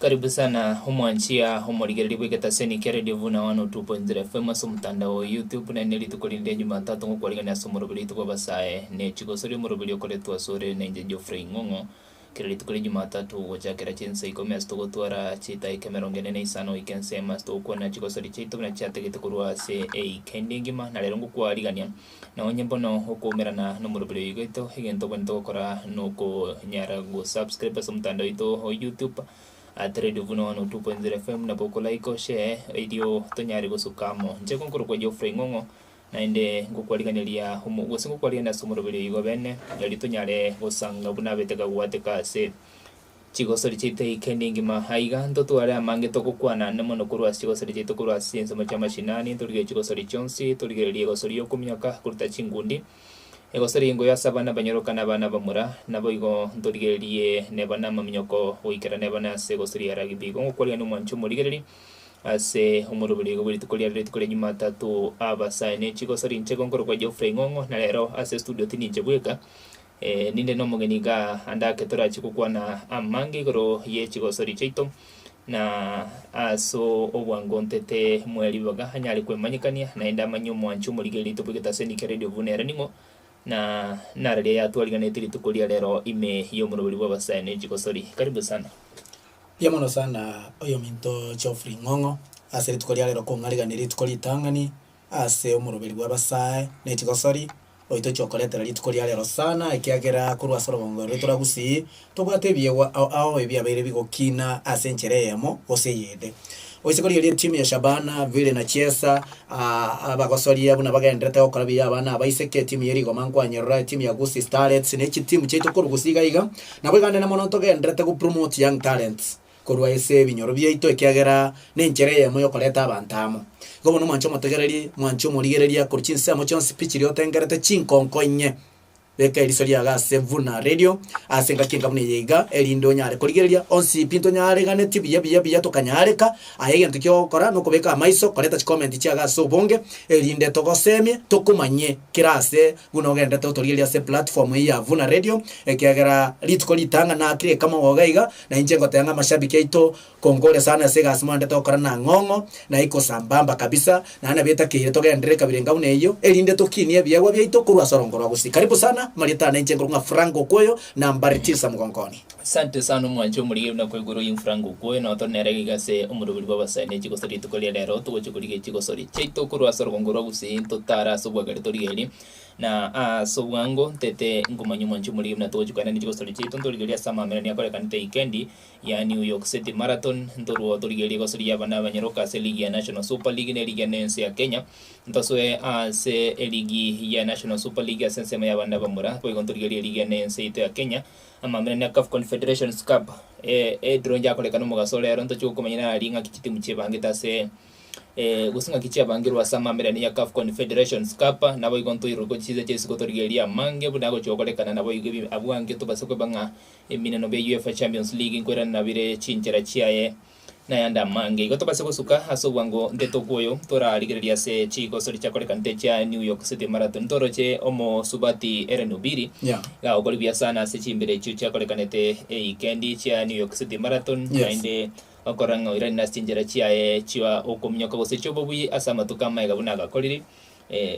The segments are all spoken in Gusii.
Karibu sana omwanchia omorigereria bw'egetaseni kia Radio Vuna 102.0 FM ase omotandao o YouTube naende rituko rinde ria Jumatatu ngokwarigania ase omoroberi oito bw'abasae ne chigosori omoroberi okoretwa asore nainche Geoffrey Ng'ong'o Kera rituko ria Jumatatu gochakera chinsa ikomi ase togotwara chidaika emerongo ene na isano goika ensemo ase togokwana chigosori chiaito buna chiatagete korwa ase eika ende engima na rero ngokwarigania na onye mbono okoumerana nomoroberi oyo oito egento obwenerete gokora nokonyara go subscribe ase omotandao oito o YouTube at Radio Buna 102.0 FM nabo oko like oshare erio tonyare gosuka amo. Inche nkorokwa Geoffrey Ng'ong'o Naende ngokwariganeria omo gose ngokwarigania ase omoroberi oyo igo bene, erio tonyare gosanga buna abete kagwateka ase chigosori chiaito eikendi engima. Aiga ntotware amange togokwana ande mono korwa ase chigosori chiaito korwa ase chinsemo chia mashinani, torigererie chigosori chionsi, torigererie egosori y'okominyoka koruta chingundi, egosori engoyo ase abana abanyaroka na abana abamura, naboigo ntorigererie neba namaminyoko goikera neba nase egosori ya rugby. Igo ngokwarigania omwancho omorigereri. Ase omoroberio bwe rituko riarero rituko ria Jumatatu, abasae ne chigosori inche nkorokwa Geoffrey Ng'ong'o, na rero ase estudio tindi inche bweka, ninde nomogeni igaa ande ake torache gokwana amange igoro ye chigosori chiaito, na ase obwango ntete moe ribaga anyare kwemanyekania naende amanye omwancho omorigereria oito bw'egetaseni kia Radio buna ere ning'o, na nararia yatwariganeti rituko ria rero ime y'omoroberio bw'abasae ne chigosori. Karibu sana. Mbuya mono sana oyominto Geoffrey Ng'ong'o ase rituko ria rero kong'arigania rituko ritang'ani ase omoroberi bw'abasae ne chigosori, oitochia okoretera rituko ria rero sana ekiagera korwa ase orogongo rwaito rwa Gusii tobwate ebiegwa ao ao ebiabeire bigokina ase enchera eyemo gose eyende. Oise korigereria etimu ya Shabana, Vile na Chiesa abagosoria buna bagenderete gokora buya abana abaiseke, etimu ye Rigoma nkwanyerora, etimu ya Gusii Starlets ne chitimu chiaito korwa Gusii iga iga. Nabo iga nere mono ntogendererete go promote young talents korwa ase ebinyoro biaito ekiagera nenchera eyemo yokoreta abanto amo. Igo bono mwanche omotegereri, mwanche omorigereria korwa chinsemo chionsi pi chiria otengerete chinkonko inye. Beka eriso riago ase Vuna Radio ase engaki enga buna eye iga, erinde onyare korigereria onsi pi ntonyareganetie buya buya buya tokanyareka. Aye egento ki ogokora nokobeka amaiso, koreta chikomenti chiago ase obonge, erinde togosemie tokomanyie kera ase buna ogenderete gotorigereria ase platform eye ya Vuna Radio, ekiagera rituko ritang'ani nakire ekamogo iga iga, na inche ngoteba ng'a amashabiki aito Kongore sana ase egasi mwanderete gokora na ng'ong'o, na iko sambamba kabisa, naende nabo etakeire togenderere ekabira enga buna eyio, erinde tokinie ebiegwa biaito korwa ase orongo rwa gusii. Karibu sana, amarieta ane inche nkorokwa ng'a Frank Okwoyo, nambari tisa mogonkoni. Asante sana omwanchi omorigereria buna kwaigure oyio Frank Okwoyo, nabo tore nere iga ase omoroberi bw'abasae ne chigosori rituko ria rero, togochia korigia chigosori chiaito korwa ase orogongo rwa gusii, ntotare ase obwagare torigererie, Na ase obwango ntete nkomanya omwanchi omorigereria buna togochia koenda ne chigosori chiaito, ntorigererie ase amamerani akorekanete eikendi, ya New York City Marathon, ntorwo torigererie egosori y'abana abanyaroka ase eligi ya National Super League na eligi ene ense ya Kenya. Ntosoe ase eligi ya National Super League ase ensemo y'abana abamura, boigo ntorigererie eligi ene ense yaito ya Kenya, amamera na CAF Confederations Cup, edraw njakorekana omogaso rero ntochie gokomanya nari ng'aki chitimu chiebangete ase. Gose ng'aki chiabangirwe ase amamerani ya CAF Confederations Cup, naboigo ntoirwe chinsa chia isiko torigererie amange buna agochia gokorekana naboigo ebi abwo ange tobase kweba ng'a emineno bia UEFA Champions League nkoirana bire chinchera chiaye nayande amange. Igo tobase gosuka ase obwango ntete okwoyo torarigererie ase chigosori chiakorekanete chia New York City Marathon toroche omosubati Hellen Obiri Yeah. gagokora buya sana ase chimbero echio chiakorekanete eikendi chia New York City Marathon Yes. naende Okora ng'a oirane ase chinchera chiaye chia okominyoka gose chi'obobui ase amatuko amaega buna agakorire.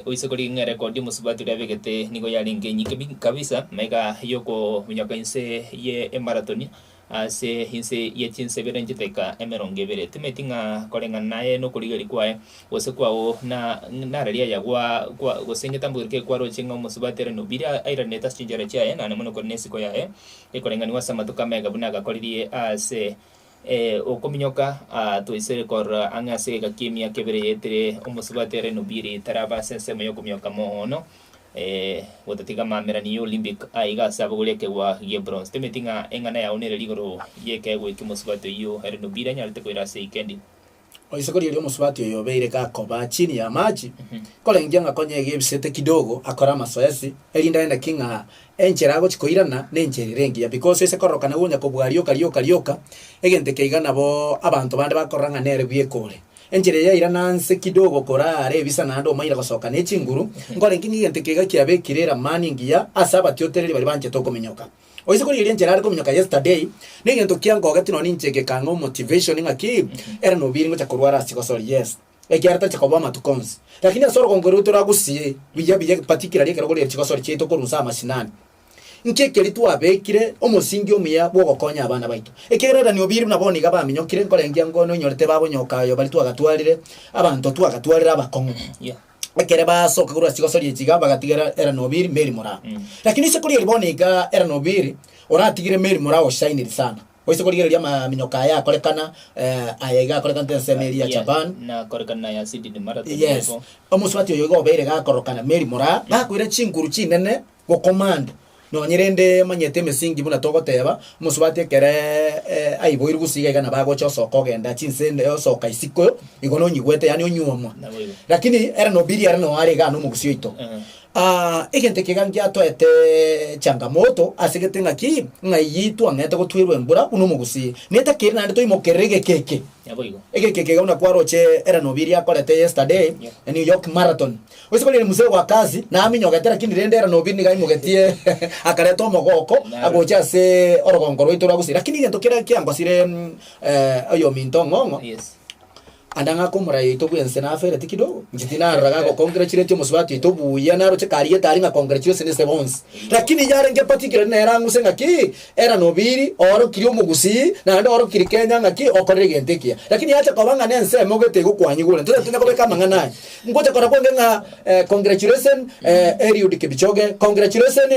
Oise korigia ng'a erekodi omosubati oria abegete nigo yarenge enyinge kabisa, magega y'okominyoka inse ye emarathoni ase inse ye chinsa ibere nchidakika emerongo ebere. Timanyeti ng'a koreng'ana naye nokorigereria kwaye gose kwao na nararia aya gwa gwa gose ngetambo keria kwaroche ng'a omosubati ere nobiri airanete ase chinchera chiaye naende mono kore nesiko yaye ekoreng'aniwa ase amatuko amaega buna agakoririe ase Okominyoka toisire korora ang'e ase egeka ki'emiaka ebere yaetire, omosubati ere Nobiri taraba ase ensemo y'okominyoka mono, gotatiga amamerani y'Olympic aiga ase abogoria ekegwa gie bronze. Timanyeti ng'a eng'ana yao nere rigoro y'ekeegwa ekio omosubati oyio ere Nobiri anyarete koira ase eikendi. Oise korigereria omosubati oyo obeire gakoba chini y'amache, korengia ng'a konya iga ebisete kidogo akore amasoesi, erinde aende ki ng'a enchera agochi koirana nenchera ere engiya because ase kororokana gonya kobua rioka rioka rioka, egento eke iga nabo abanto bande bakorora ng'a nere bweka ore. Enchera eye yairana nse kidogo korara ebisa naende omaire gosoka ne chinguru, nkorenge ng'a egento eke iga kiabekire eramani engiya ase abatiotereri baria banchete okominyoka. Oise korigereria enchera are kominyoka yesterday, na egento kiangogetie nonye ninche gekang'a omotivation ng'aki, ere nobiri ngocha korwara ase chigosori yes. Ekiagera tacha koba amatuko onsi. Lakini ase orogongo rwaito rwa gusii, buya buya particularly ekero korigereria chigosori chiaito korwa inse amashinani, Inki ekeri twabekire omosingi omuya bw'ogokonya abana baito? Ekiagera erani obiri buna bono iga baminyokire, nkorengia ngono onyorete babonyoka ayo baria twagatwarire, abanto twagatwarire abakong'u. Yeah. Ekere basoka korwa ase chigosori echi iga bagatigera Erani Obiri, Mary Moraa. Lakini ase korigereria bono iga Erani Obiri oratigire Mary Moraa oshainiri sana. Oise korigereria amaminyoka aya akorekana, aya iga akorekanete ensemo eria ya Japan. Nakorekana ya Sydney Marathon Yes. nigo. Omosubati oyo iga obeire gakorokana Mary Moraa, gakoira chinguru chinene Gokomanda, nonye rende manyete emesingi buna togoteba, omosubati ekere aiboirwe gose iga iga nabo agocha osoka ogenda chinse ende osoka isiko igo nonyigwete yaani onyuomwa. Naboigo. Lakini ere nobiri ere noo are igaa na omogusii oito. Egento eke iga ngiatoete changamoto ase gete ng'aki, ng'ai twang'ete gotwerwa embura buna omogusii. Netakeire naende toimokerere egeka eke. Naboigo. Egeka eke iga buna kwaroche ere nobiri akorete yesterday, Yeah. New York Marathon. Gose korende Musa oyo Akasi naminyogete, lakini rende ere nobi nigo aimogetie akareta omogoko Naro. agocha ase orogongo rwaito rwa gusii. Lakini egento keria kiangosire oyominto ong'ong'o, Yes. ande ng'ake omorai oito bw'ense nafereti kidogo, inche tinarora gagokongirachuletia omosubati oito buya, naroche kariete aria ng'a congratulations ase bonsi. Lakini yarenge particularly nere ang'use ng'aki, Era nobiri, oorokirie omogusii, naende oorokirie Kenya ng'aki okorire egento ekiya. Lakini yacha koba ng'a nensemo gete egokwanyigure, ntonya tonya kobeka amang'ana aya. Ngocha korora kwange ng'a congratulation Eliud Kipchoge, congratulation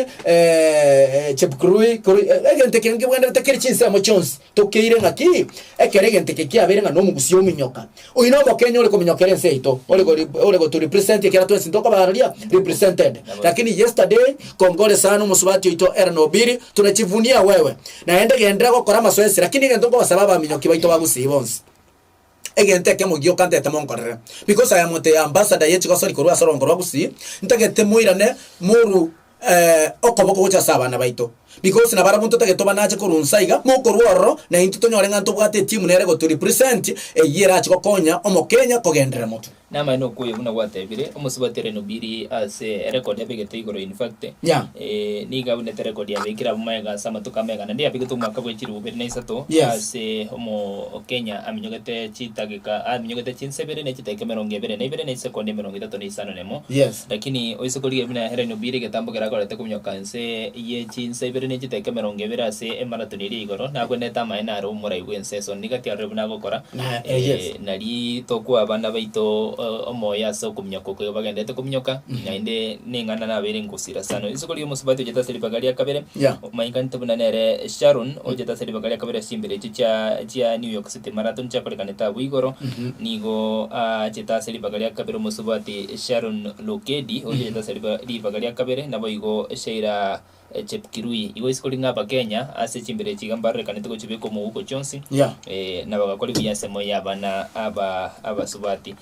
Chepkurui, Kurui, egento eke nkebwenerete kere chinsemo chionsi, tokeire ng'aki, ekero egento eke kiabeire ng'a nomogusii ominyoka. Oyio nomokenya ore kominyokera ense yaito, ore gori ore goto represent ekiagera twensi ntokobaroria represented. Lakini yesterday, kongore sana omosubati oito Ellen Obiri, tunajivunia wewe. Naende genderera gokora amasoesi, lakini egento nkobasaba abaminyoki baito ba Gusii bonsi, egento ekemo gioka ntagete monkorere, because I am the ambassador ye chigosori korwa ase orongo rwa Gusii, ntagete moirane moru okoboko gocha ase abana baito, because nabarabwo ntotagete tobanache korwa inse aiga, mokorwa ororo, na intwe tonyore ng'a ntobwate etimu nere goto represent, eyio erache gokonya omokenya kogenderera motwe. Namaene okoyo buna gwatebire, omosubati ere nobiri ase erekodi abegete igoro in fact, Yeah. nigo abunete erekodi abekire abwo magega ase amatuko amegana naende yabegete omwaka bwe chilifu ibere na isato, Yes. ase omokenya aminyogete chidakika aminyogete chinsa ibere ne chidakika emerongo ebere na ibere ne chisekondi emerongo etato na isano na emo. Yes. Lakini oise korigia buna Helen Obiri egetambo keria akorete kominyoka inse ye chinsa ibere ne chidakika emerongo ebere ase emarathon eria igoro, nagwenerete amaene are omorai bw'ense so nigo atiarore buna agokora, Na, eh, yes. nari tokoa abana baito omoyo ase okominyoka okwo igo bagenderete kominyoka, naende neng'ana nabeire ngosira sana. Oise korigia omosubati ochete ase ribaga ria kabere, Yeah. omanyekanete buna nere Sharon, ochete ase ribaga ria kabere ase chimbero echio chia chia New York City Marathon chiakorekanete abwo igoro, Nigo aachete ase ribaga ria kabere omosubati Sharon Lokedi, oyochete ase ribaga ria kabere, naboigo Sheila Chepkirui. Igo isiko ring'a Abakenya ase chimbero echi iga mbarorekanete gochibeka omouko chionsi, Yeah. na bagakora buya ensemo y'abana aba abasubati.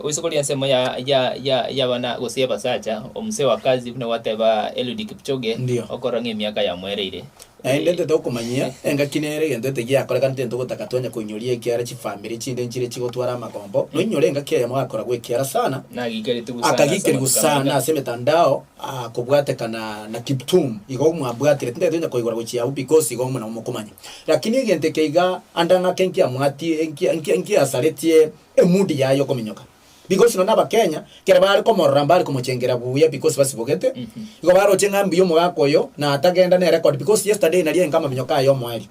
Oise koria ensemo ya ya ya y'abana gose y'abasacha, omosee wa kazi buna gwateba Eliud Kipchoge, Ndio. okorora ng'a emiaka yamoereire. Naende ntete okomanyia, engaki nere egento ete giakorekanete ntogotaka twanya koinyoria ekiara chifamiri chinde nchire chigotwara amagombo, noinyore engaki eyemo gakora gwekiara sana, Nagikereti gusana ase akagikerigwa amatuko sana amaiga. ase emetandao kobwatekana na Kiptum, igo mwabwatire tintagete konya koigora gochia abwo because igo nabo mokomanya. Lakini egento eke iga ande ng'ake nkiamwatie nkia nkia nkiasaretie emood yaye yokominyoka. Because nonye abakenya, ekero bare komorora mbare komochengera buya because basibogete, igo baroche ng'a mbuya omogaka oyo natagenda ne record because yesterday naria enka amaminyoka aye omoerio,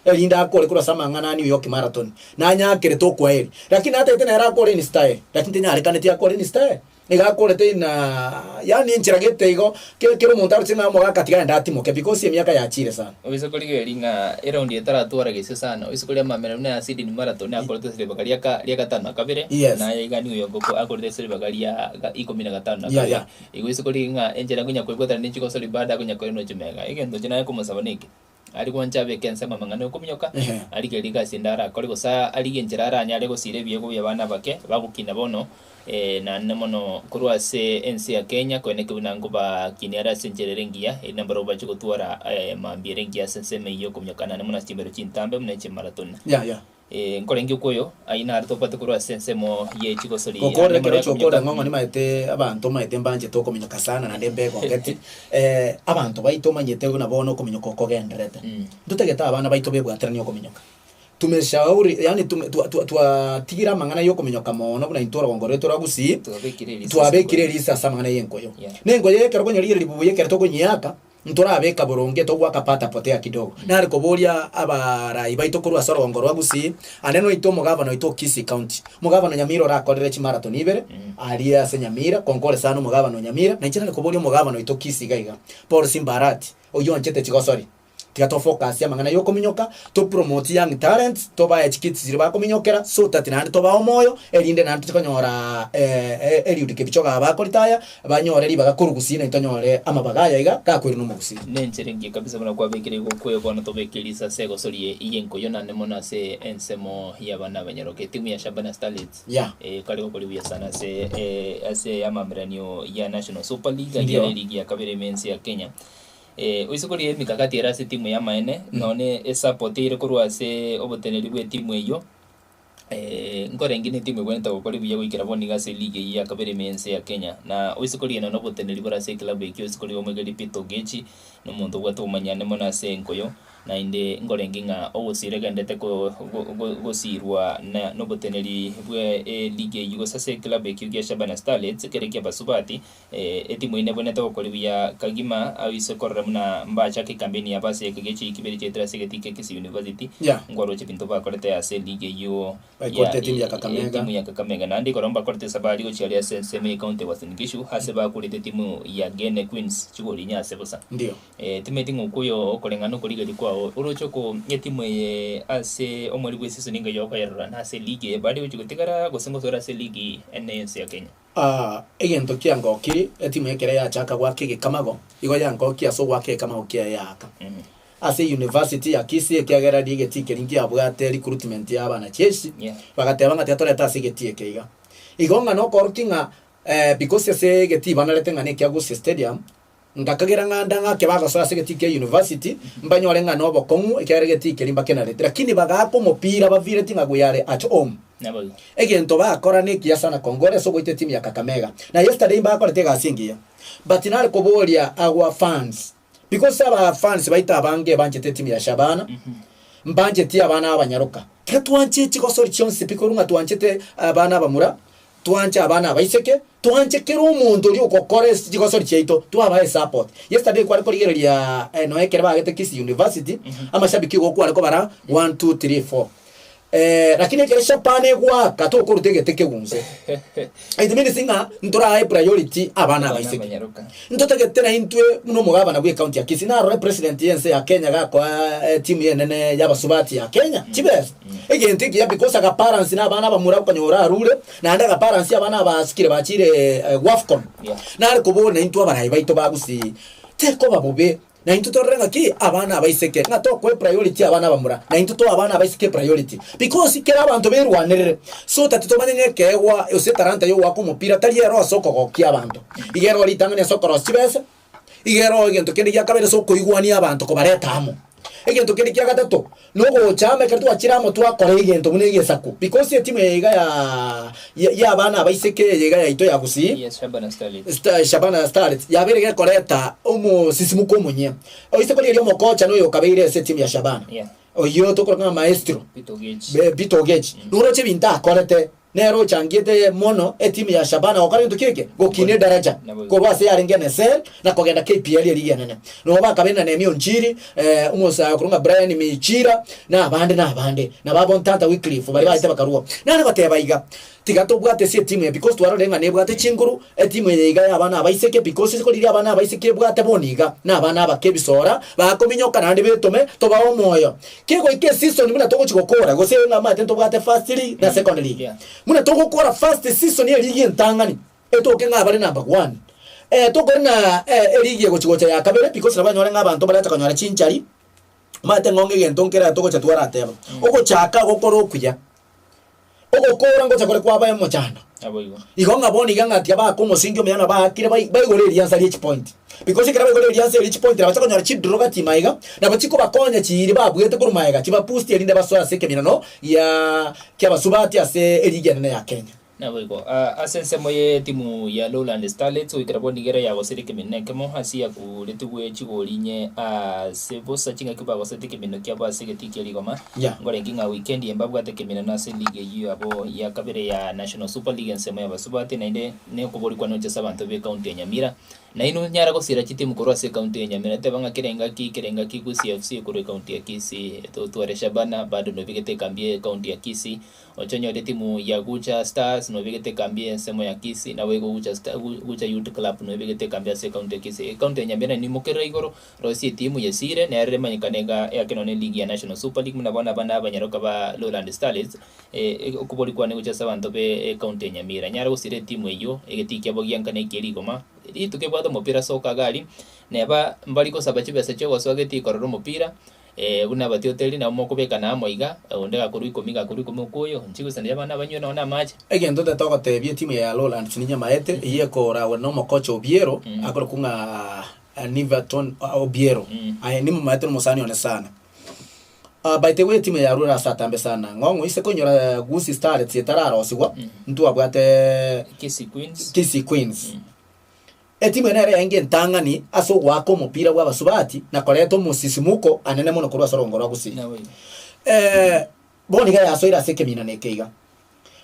erinde akore korwa ase amang'ana a New York Marathon, nanyakerete okwaeri. Lakini natagete nere akore in style, lakini tenyarekaneti akore in style, nigo akorete in a yaani enchera gete igo, ke kera omonto aroche ng'a omogaka tiga aende atimoke because emiaka yachire sana. Oise korigereria ng'a eraundi eye taratwara gesio sana, oise koria amamera buna ya Sydney Marathon akorete ase ribaga ria ka ria gatano na kabere, Yes. na aya iga New York oko akorete ase ribaga ria ga ikomi na gatano na Yeah, kabere. yeah. Igo oise korigereria ng'a enchera akonya koebwatana ne chigosori bado akonya koira noche mega. Egento inche naye komosaba neke, aria gwancha abeke ensemo amang'ana ya okominyoka, Ehe. arigererie egasi ende arakore gose arigie enchera aranyare gosira ebiegwa bia abana abake bagokina bono. Naende mono korwa ase ense ya Kenya, koeneke buna nkobakinia are ase enchera ere engiya, erinde mbarabwo bache gotwara mambia ere engiya ase ensemo eyio y'okominyoka naende mono ase chimbero chintambe buna echimarathon. Yeah, yeah. Eh, nkorenge okoyo, ayio naro tobwate korwa ase ensemo ye chigosori Gokora ande ekero more chiokora kominyoka. ng'ong'o nimaete abanto omanyete mbanchete okominyoka sana naende mbegogeti, abanto baito omanyete buna bono okominyoka okogendererete. Ntotagete abana baito bebwateranie okominyoka. Tumeshauri yaani tume twa twa twatigire amang'ana ya okominyoka mono buna intwe orogongo rwaito rwa Gusii, Twabekire eriso ase twabekire enkoyo. eriso ase amang'ana ya enkoyo. Yeah. Na enkoyo ekero okonyorigereria buya ekero tokonyiaka, Ntorabeka boronge togwaka pata potea kidogo. Nare koboria abarai baito korwa ase orogongo rwa Gusii, ande noite omogavana oito o Kisii County, omogavana o Nyamira orakorere chimarathon ibere aria ase Nyamira, konkore sana omogavana o Nyamira, na inche nare koboria omogavana oito Kisii iga iga, Paul Simba Arati, oyio oanchete chigosori. Tiga to focus amang'ana ya okominyoka, to promote young talents, tobae chikits chiria bakominyokera, so that naende tobae omoyo, erinde naende toche konyora Eliud Kipchoge aba akoritaya, Banyore ribaga korwa gusii naintwe tonyore amabaga aya iga gakwerwa nomogusii. Nenchera engiya kabisa buna kwabekire igo okwe bono tobeke riso ase egosori y'enkoyo naende mono ase ensemo y'abana abanyaroka etimu ya Shabana Starlets Yeah. eh, kare gokora buya sana ase eh, ase amameranio ya National Super League Ndio. ayio ere eligi ya kabere ime ense ya Kenya. Eh, oise koria emikakati ere ase etimu y'amaene nonye esupport ere korwa ase oboteneneri bw'etimu eyio. Nkorenge netimu egwenerete gokora buya goikera bono iga ase eligi eyio ya kabere ime y'ense ya Kenya. Na oise korigia nonya oboteneneri bore ase eklabu ekio, oise korigia omwegeri Peter Ogechi, na omonto obwate obomanyane mono ase enkoyo, naende nkorenge ng'a ogosira egenderete ko go go gosirwa na na oboteneneri bwa eligi eyio gose ase eklabu ekio gia Shabana Starlets ekere kia abasubati, Etimu eye nebwenerete gokora buya kagima aise korora buna mbachake ekampeni yabo ase ekegia chi'ekibere chiaetire ase egetii kia Kisii University, Yeah. nkwaroche ebinto bakorete ase eligi eyio Bakorete etimu ya Kakamega. etimu ya Kakamega. Naende ekero mbakorete esabari gochia aria ase ensemo ye county ya Uasin Gishu ase bakorete etimu ya Gene Queens chigori inye ase bosa. Ndio. Timanyeti ng'a okoyo okoreng'ana nokorigereria kwao oroche oko etimu eye ase omweri bwe season enga yokoyerora na ase eligi eye bare gochia gotigara gose ngosore ase eligi ene y'ense ya Kenya. Egento kiangokiri, etimu ekero yachaka goaka egekamago, igo yangokia ase ogoaka egekamago kiaye yaaka. Ase university ya Kisii ekiagera riria egetii keria nkiabwate recruitment ya abanajeshi, Yeah. bagateba ng'a tiga torete ase egetii eke iga. Igo ng'a nokorokia ng'a because ase egetii banarete ng'a nekia Gusii Stadium, Ngakagera ng'a ndang'ake bagosoa ase egetii kia university, mbanyore ng'a nobokong'u, ekiagera egetii keria mbakenarete. Lakini bagaaka omopira bavireti ng'a we are at home. Naboigo. Egento bakora nekiya sana kongore ase ogoita etimu ya Kakamega. Na yesterday mbakorete egasi engiya. But nare koboria our fans, because aba fans baito abange banchete etimu ya Shabana, mbancheti abana abanyaroka. Tiga twanche chigosori chionsi pi korwa ng'a twanchete abana abamura, Twanche abana abaiseke, twanche kera omonto oria ogokora ase chigosori chiaito, twabae esupport. Yesterday kware korigereria nonya ekero bagete Kisii University, amashabiki igo kware kobara one, two, three, four. Lakini ekero Shabana egoaka tokoruta egete kegunse. It means ng'a ntorae priority abana Abana abaiseke. abanyaroka. Ntotagete naintwe buna omogabana bwe county ya Kisii narore president yense ya Kenya gakoa etimu enene y'abasubati ya Kenya chibesa. Egento ekiya because agabalance na abana abamura okonyora arure naende agabalance abana abasikire bachire Wafcon. Yeah. Nare kobora naintwe abarai baito ba Gusii tekoba bobe naintwe torore ng'aki abana abaiseke ng'a tokoe priority abana abamura naintwe toe abana abaiseke priority because kera abanto berwanerere so that tomanye ng'a ekeegwa gose etalanta ya ogoaka omopira tari ero ase okogokia abanto. Iga ero ritang'ani ase okorosia chibesa, iga ero egento kende gia kabere ase okoigwania abanto kobareta amo. Egento kende kia gatato, nogocha amo ekero twachire amo twakora egento buna egesaku because etimu eye iga ya ya abana abaiseke eye iga yaito ya Gusii, Yes, Shabana Starlets. Sta Shabana Starlets yabeire gekoreta omosisimuko omonyia. Oise korigereria omokocha noyo okabeire ase etimu ya Shabana, Yeah. oyio tokoroka ng'a maestro, Peter Ogechi. Be Peter Ogechi, noroche ebinto akorete. Nere ochangiete mono etimu ya Shabana gokora gento ki eke? Gokina edaraja korwa ase yarenge NSL na kogenda KPL eligi enene. Nabo bakabera na Nehemia Onchiri, eh, omosae okorwa ng'a Brian Michira, na abande na abande. Nabo abwo Ntanta Wycliffe baria baete bakarua. Nare goteba iga, tiga tobwate ase etimu eye because twarorire ng'a nebwate chinguru, Etimu eye iga y'abana abaiseke, because isiko riria abana abaiseke ebwate bono iga, nabana abake ebisora, bakominyoka naende betome, tobae omoyo. Kegoika eseason buna togochi gokora, gose ng'a omanyete ntobwate first league na second league. Yeah. Buna togokora first season eligi entang'ani, etoke ng'a abare number one. Eh, tokore na eh, eligi egochi gocha ya kabere because nabo banyore ng'a abanto baracha konyora chinchari, omanyete ng'a onge egento nkere togocha twarateba. Ogochaka gokore okuya. Ogokora ngocha kore kwaba omochando. Naboigo. Igo ng'a bono iga ng'a tiga baake omosingi omuya na baakire bai baigore eriansa rie chipoint. Because ekero baigore eriansa eria chipoint nabacha konyora chidraw gati maiga, nabo chikobakonya chiiri babuete korwa maega chibabusti erinde basoe ase ekeminano gia kiabasubati ase eligi enene ya Kenya. Naboigo, ase ensemo y'etimu ya Lowland Starlets goikera bono nigo ere yagosire ekeminino ekemo ase yakuretigwe chigori inye ase bosa chingaki bagosete ekeminino kiabo ase egetii kia rigoma. Yeah. Nkorenge ng'a weekend eye mbabwate ekeminano ase eligi eyio yabo ya kabere ya National Super League ensemo y'abasubati naende nekoborikwa noche ase abanto b'ecounty ya Nyamira. Nainwe nyara gosira chitimu korwa ase ecounty ya Nyamira teba ng'a kera engaki kera engaki Gusii FC ekorwa ecounty ya Kisii totware Shabana bado nobegete ekambi ya ecounty ya Kisii. Oche onyore etimu ya Gucha Stars nobegete ekambi ensemo ya Kisii, naboigo Gucha Sta Gucha Youth Club nobegete ekambi ase ecounty ya Kisii. Ecounty ya Nyamira nimokerere igoro, rosia etimu yesire, nere emanyekane iga eake nonye eligi ya National Super League buna bono abana abanyaroka ba Lowland Starlets, okobori kwane gochia ase abanto be ecounty ya Nyamira. Nyara gosira etimu eyio, egetii kiabo giankana ekie rigoma, rituko ebwate omopira soka iga aria, neba mbari gosaba chibesa chiogosoa getii korora omopira, Buna abatioteri nabo mokobekana amo iga, onde gakorwa ikomi gakorwa ikomi okoyo, nchigusani abana abanywe nonya namache. Egento tete ogotebia etimu ya Lowlands ninyamaete eyio ekorawe na omokocha Obiero akorokwa ng'a Niverton Obiero aye nimomaete nomosani one sana. By the way etimu eye yarure ase atambe sana ng'o ng'oise koinyora Gusii Starlets etararosigwa ntwabwate Kisii Queens. Kisii Queens. Etimu eye nere yaenge entang'ani ase ogoaka omopira bw'abasubati na koreta omosisimuko anene mono korwa ase orongo rwa Gusii. Bono iga yasoire ase ekeminano eke iga.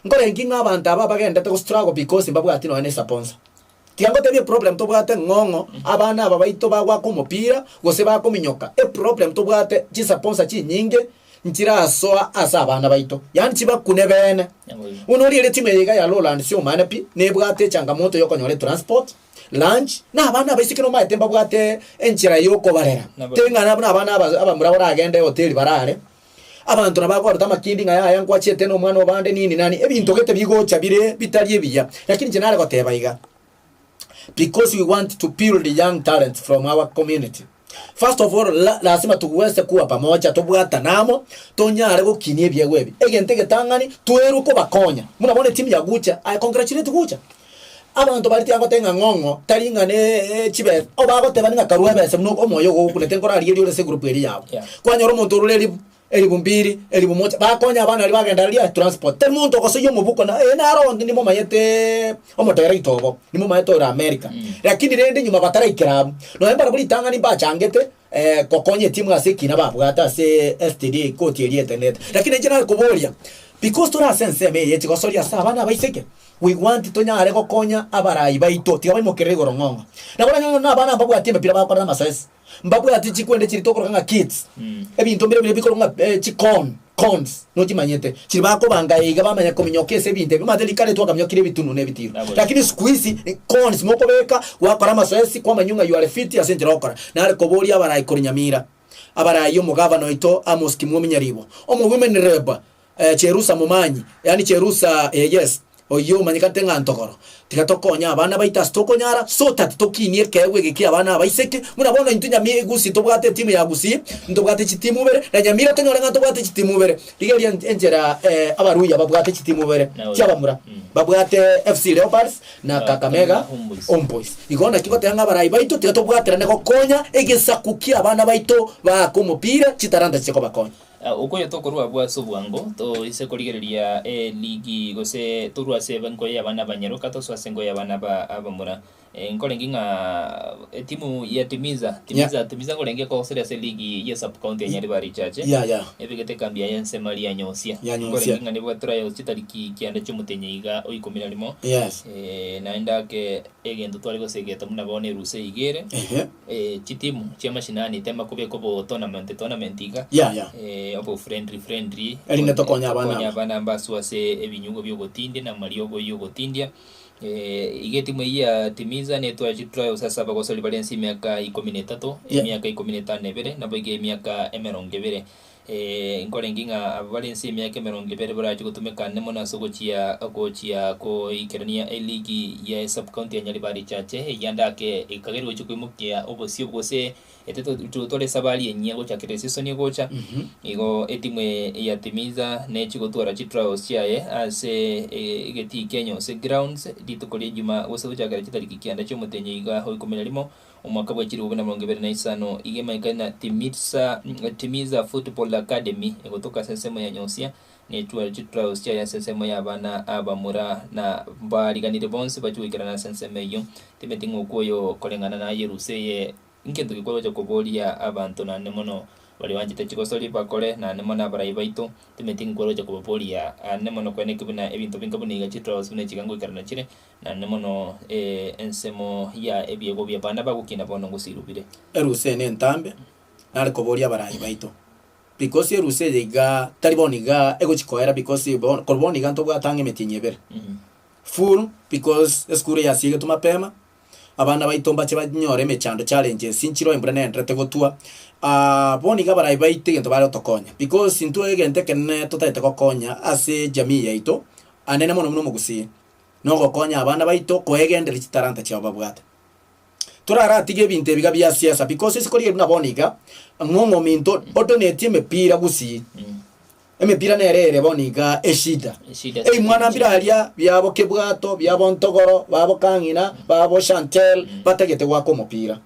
Nkorenki ng'a abanto aba bagendete go struggle because mbabwati nonya ne sponsor. Tiga ngotebie eproblem tobwate ng'ong'o abana aba baito bagoaka omopira gose bakominyoka, eproblem tobwate chisaponsor chinyinge nchirasoa ase abana baito, yaani chibakune beene. Buna oria ere timu eye iga ya Lowlands omane pi, nebwate echangamoto yokonyora etransport, lunch, na abana abaiseke nomaete mbabwate enchera yokobarera. Teng'ana buna abana aba abamura baragende ehoteli barare, abanto nabo bakoruta amakindi ng'a yaya nkwachiete na omwana obande nini nani, ebinto gete bigocha bire bitari ebiya. Lakini inche nare goteba iga, because we want to build young talents from our community. First of all, la, lazima tuweze kuwa pamoja, tobwatane amo, tonyare gokinia ebiegwa ebi. Egento egetang'ani, twerwe kobakonya. Buna bono etimu ya Gucha, I congratulate Gucha. Abanto baria tibagote ng'a ng'ong'o, tari ng'a ne chibesa, obagoteba ng'a karue ebesa buna omoyo ogokunete nkorarigeria ore ase egroup eria yabo. Yeah. Kwanyora omonto orure elifu, Elifu mbiri, elifu moja, bakonya abana baria bagenda riria transport. Tari monto ogosoyia omobuko na ee naro onde nimomanyete omoderegita obo, nimomanyete ore America. Lakini rende nyuma bataraikera abwo, nonya mbarabwo ritang'ani mbachangete gokonya etimu ase ekina babwate ase STD koti eria etenete. Lakini inche nare koboria, because tore ase ensemo eye chigosoria ase abana abaiseke, we want tonyare gokonya abarai baito tiga baimokerere igoro ng'ong'o. Nabo oranyore ng'a abana mbabwati emepira bagokora amasoesi. Mbabwati chikwende chiria tokoroka ng'a kids, ebinto mbire biria bikorokwa ng'a eh, chicon, cons, nochimanyete, chiria bakobanga iga bamanya kominyoka ase ebinto ebi, omanyete rikare twakaminyokire ebitunu na ebitiro. Nabo. Lakini siku hizi eh, cons mokobeka, gwakora amasoesi, kwamanywa ng'a you are fit ase enchera ogokora. Nare koboria abarai korwa Nyamira, abarai omogavana oito Amos Kimwomi Nyaribo, omo women rep Cherusa momanyi, yaani Cherusa eh, yes, oyio omanyekante ng'a ntogoro. Tiga tokonye abana baito ase tokonyara, so that tokinie ekeegwa eke kia abana abaiseke, buna bono intwe Nyamira Gusii tobwate etimu ya Gusii, ntobwate chitimu ibere, na Nyamira tonyore ng'a ntobwate chitimu ibere. Rigereria enchera Abaluhya babwate chitimu ibere chi'abamura, babwate FC Leopards na Kakamega Homeboys. Igo naki goteba ng'a abarai baito tiga tobwaterane gokonya egesaku ki'abana baito baake omopira, chitalanta chiche kobakonya. Okoyo tokorua abwo ase obwango, toise korigereria eligi gose torue ase enkoyo y'abana abanyaroka tosoe ase enkoyo y'abana aba abamura. Nkorenge ng'a etimu ya Timiza, Timiza, Timiza nkorenge ekogosera ase eligi ye sub county ya Nyaribari Church, Yeah, yeah. ebegete ekambi yaye ensemo aria ya Nyosia. Ya Nyosia. Nkorenge ng'a nibwate trials chitariki kianda chi'omotenyi iga o ikomi na rimo. Yes. Naende ake egento tware gosegeta buna bono erusa iga ere. Ehe. Chitimu chia mashinani tema kobeka obo tournament tournament iga Yeah, yeah. obo friendly friendly Erinde tokonye abana tokonye aba. abana mbaswe ase ebinyugwa bia ogotindia na amariogo ya ogotindia iga etimu eyio ya Timiza netware chitrials ase abagosori bare ense emiaka ikomi na etato, Yeah. emiaka ikomi na etano na ebere, naboigo emiaka emerongo ebere. Nkorenge ng'a abwo bare ense y'emiaka emerongo ebere barache gotumeka ande mono ase ogochia gochia koikerania eligi ya esub-county ya Nyaribari Chache, eyio ande ake ekagerwa gochia koimokia obosio gose totware esabari enyia gochakera esesoni egocha. Igo etimu eye ya Timiza nechi gotwara chitrials chiaye ase egetii kia Nyose Grounds rituko ria Ijumaa gose gochakera chitariki kianda chiomotenyi iga o ikomi na rimo Omwaka bwe chilifu na emerongo ebere na isano, iga emaikari na Timitsa, Timiza Football Academy egotoka ase ensemo ya Nyosia, ne chitrials chiaye ase ensemo y'abana abamura, na mbariganire bonsi bachie goikerana ase ensemo eyio. Timeti ng'a okwo oyo koreng'ana naye erusa eye nkento gekwa gocha koboria abanto naende mono baria banchete chigosori bakore naende mono abarai baito, timeti ng'a kware gocha kobaboria aande mono kweneki buna ebinto binga buna iga chitrials buna echi iga ngoikerana chire. Naende mono ensemo ya ebiegwa bi'abana bagokina bono ngosirwa bire. Erusa eye nentambe, nare koboria abarai baito, because erusa eye igaa tari bono igaa egochi koera because bono korwa bono iga ntobwate ang'e emetienyi ebere. Full because esukuru yasiegetwe mapema, abana baito mbache banyore emechando challenges nchire embura nenderete gotwa, bono iga abarai baito egento bare gotokonya because intwe egento ekenene totagete gokonya ase ejamii yaito, anene mono buna omogusii. Nogokonya abana baito koegendereria chitalanta chiabo babwate. Toraratige ebinto ebiga bia siasa because isiko riaria buna bono iga, ng'a omominto odonetie emepira gusii, emepira nere ere bono iga eshida. Eshida Ei mwana mbire aria biabo Kebwato, biabo Ntogoro, babo Kang'ina, babo Shantel, batagete goaka omopira.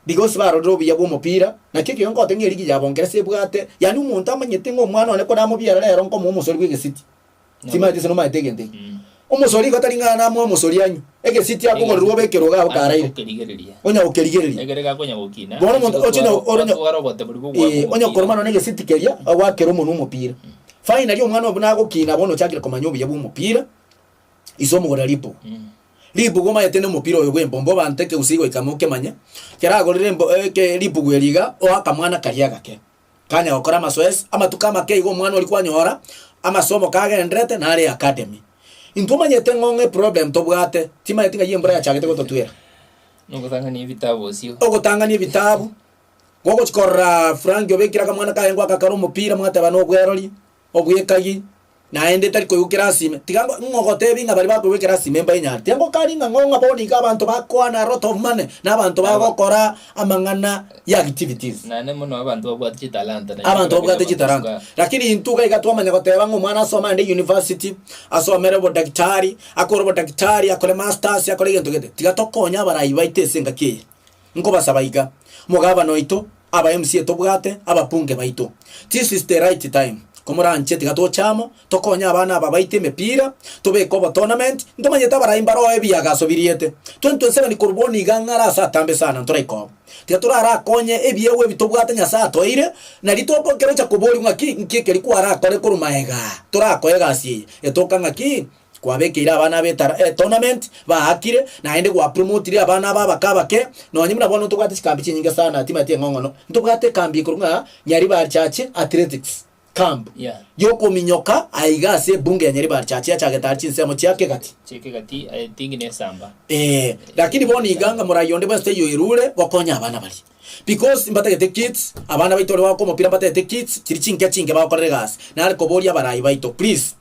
Because barorire obuya bw'omopira, naki ekio nkote ng'a erigi ya Bongeresa ebwate, yaani omonto amanyete ng'a omwana one konamobiara rero nkomoa omosori bw'egesiti. Timanyeti ase nomaete egento eke. Omosori igo tari ng'a namoe omosori anywe, egesiti akogorerwa obe ekerogo agwo karaire. Okerigereria. Onya gokerigereria. Ekere gakonya gokina. Bono omonto oche na ore Otwara obote boria bw'ogoaka Eh, onya omopira. koroma nonye egesiti keria, ogoakera omonwe omopira. Finally omwana oyo buna agokina bono ochakire komanya obuya bwa omopira, ise omogorera ribugu. Ribugu omanyete na omopira oyo bwa embombo abanto ekegusii goika mokemanye, ekero agorire embo eke ribugu eri iga, oa akamwana karia agake. Kanya gokora amasoesi, amatuko amake igo omwana oria kwanyora, amasomo kagendererete nare academy. Intwe omanyete ng'o ng'a eproblem tobwate, timanyeti ng'ai embura yachagete gototwera. Nogotang'ania ebitabu osio. Ogotang'ania ebitabu, gogochi korora Frank obekire akamwana kaye ngoaka kare omopira mwateba na obwerori, obwekagi, Naende tari koigwa ekerasi ime, tiga ng'ogotebi ng'a baria bakoigwa ekerasi ime mbainyare. Tiga ngokani ng'a ng'o ng'a bono iga abanto bakoana a lot of money, na abanto bagokora amang'ana ya activities. Naende mono abanto babwate chitalanta naende Abanto barabwo babwate chitalanta. bagosuka. Lakini intwe iga iga twamanya goteba ng'a omwana asome aende university, asomere obodaktari, akore obodaktari, akore masters, akore egento gete. Tiga tokonye abarai baito ase engaki eye. Nkobasaba iga, omogabana oito, aba MCA tobwate, ababunge baito, this is the right time, komoranche tiga toche amo, tokonye abana aba baito emepira, tobeke obotournament, ntomanyete abarai mbaroo ebiagaso biriete, 2027 korwa bono iga ng'are ase atambe sana ntoraika obo. Tiga torarakonye ebiegwa ebi tobwate Nyasae atoeire, nari toko ekero ocha koborigwa ng'aki nki ekeri kwarakore korwa maega torakoe egasi eye, etoka ng'aki. Kwabekeire abana aba etara etournament, baakire, naende gwapromotire abana aba abake abake, nonye buna bono ntobwate chikambi chinyinge sana timanyeti eng'ong'ono, ntobwate ekambi ekorwa ng'a Nyaribari Church Athletics Camp, Yeah. yokominyoka aiga ase ebunge ya Nyaribari Church yachagete aria chinsemo chia Kegati. Chia Kegati, I think nesamba. Eh, lakini bono iga ng'a morai onde bwensi taiyo oirure gokonya abana baria. Because mbatagete kits, abana baito baria bagoaka omopira mbatagete kits, chiria chinke chinke bagokorera egasi. Nare koboria abarai baito, please,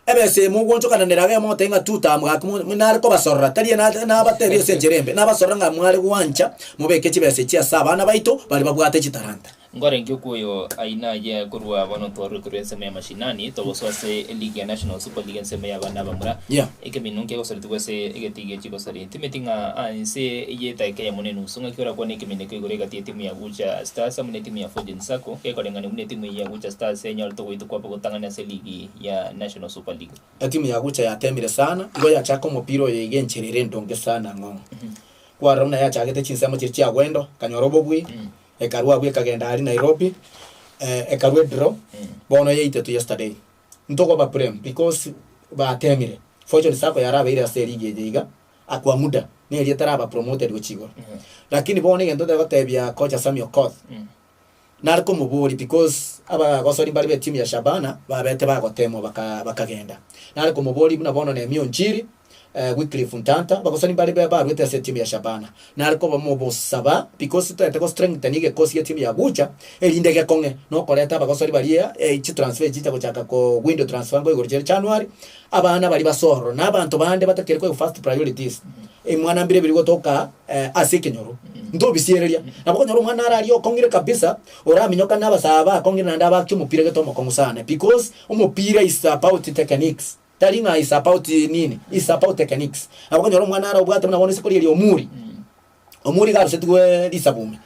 ebesa eye mogoonchokananera iga mogoteba ng'a two term gaki mo nare kobasorora, tari na nabatebia ase enchera embe, nabasorora ng'a mware gwancha mobeke chibesa echi ase abana baito baria babwate chitalanta. Nkorenge okwoyo aina aye korwa bono twarure korwa ensemo ya mashinani togosoa ase eligi ya National Super League ensemo ya abana abamura. Yeah. Ekeminwa nkegosoretigwe ase egetii gie chigosori. Timeti ng'a aa inse eye edaika eyemo na enusu ng'aki orakwane ekeminwa ekio igoro egati y'etimu ya Gucha Stars amo netimu ya Fortune Sacco gekoreng'ania buna etimu eye ya Gucha Stars enyorete ogoitwa kwabo gotang'ani ase eligi ya National Super League. Etimu ya Gucha yatemire sana, igo yachaka omopira oyo iga enchera ere endonge sana ng'ong'o. Kwarora buna yachagete chinsemo chiria chia Gwendo, ekanyora obobui, Ekarua abwo ekagenda aria Nairobi, ekarua edraw, bono yaitetwe yesterday. Ntokoba blame because batemire. Fortune Sacco yarabeire ase eligi eye iga, kwa muda, neri etaraba promoted gochia igoro. Lakini bono egento togotebia kocha Sammy Okoth, nare komoboria because abagosori mbare be etimu ya Shabana babete bagotemwa baka bakagenda. Nare komoboria buna bono Nehemia Onchiri. Wycliffe Ntanta, abagosani mbare barwete ase etimu ya Shabana. Nare koba mobosaba because toete go strengthen egekosi gia etimu ya Gucha erinde gekong'e nokoreta abagosori baria chitransfer chicha gochaka ko window transfer nko igoro chire January, abana baria basororo na abanto bande batakeri koegwa first priorities. Emwana mbire biri gotoka ase ekenyoro ntobisiereria. Nabo okonyora omwana are aria okong'ire kabisa oraminyoka na abasae bakong'ire naende abakia omopira gete omokong'u sana because omopira is about techniques. Tari ng'a is about nini, is about techniques. Nabo okonyora omwana are obwate buna bono isiko riria Omuri, Omuri iga arusetigwe risabume,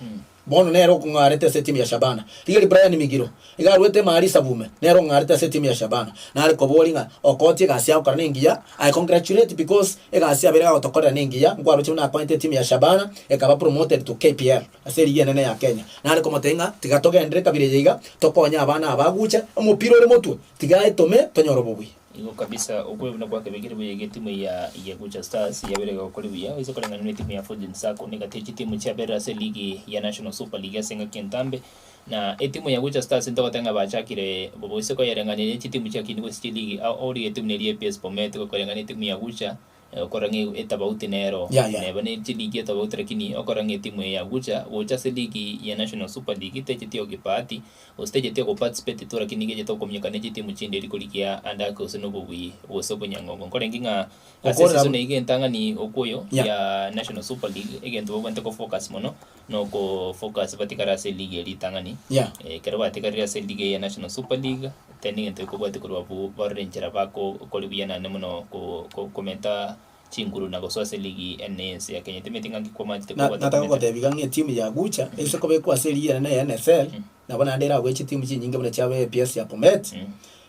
bono nere okong'arete ase etimu ya Shabana. Rigeria Brian Migiro, iga arwete ime aria risabume, nere ong'arete ase etimu ya Shabana. Nare koboria ng'a okotia egasi agokora nengiya, I congratulate because egasi abeire agotokorera nengiya, nkwaroche buna akoete etimu ya Shabana, ekaba promoted to KPL. Ase erigi enene ya Kenya. Nare komotebia ng'a tiga togenderere kabira eye iga, tokonye abana aba aguche, omopira ore motwe, tiga etome tonyore obobui. Igo kabisa okwe buna gwakebekire buya iga etimu ya ya Gucha Stars yabere gokori buya oise koreng'ana na etimu ya Fortune Sacco niga chitimu chiaberire ase eligi ya National Super League ase engaki entambe na etimu ya Gucha Stars ntogoteba ng'a bachakire bobe oise koyereng'ania ne chitimu chiakini gose chiligi ao origie etimu neria APS Bomet gokoreng'ana etimu ya Gucha Okora ng'a etabauti nero, Yeah, yeah. neba ne chiligi etabauti lakini okora ng'a etimu eye yagucha gocha ase ligi ya National Super League techeti ogepahati gose techeti ogoparticipate tu lakini nigo echete okominyoka ne chitimu chinde eri korigia ande ake gose na obobui gose obonyang'ongo. Nkorenge ng'a ase Okorera eseason eyio entang'ani okwo oyo Yeah. ya National Super League egento babwenerete kofocus mono na okofocus batigare ase eligi eria ritang'ani. Yeah. Ekero batigarire ase eligi eye ya National Super League, tari negento gekobwatia korwa abwo barore enchera bakokori buya naende mono ko- ko- komenta chinguru na gosoa ase eligi ene y'ense ya Kenya. Timanyeti ng'aki kwamachete Na- kobwata nataka komenta. gogotebia iga ng'a etimu ya Gucha ase kobekwa ase erigi ere na NSL, nabo naende erabue chitimu chinyinge buna chiabe APS ya Bomet,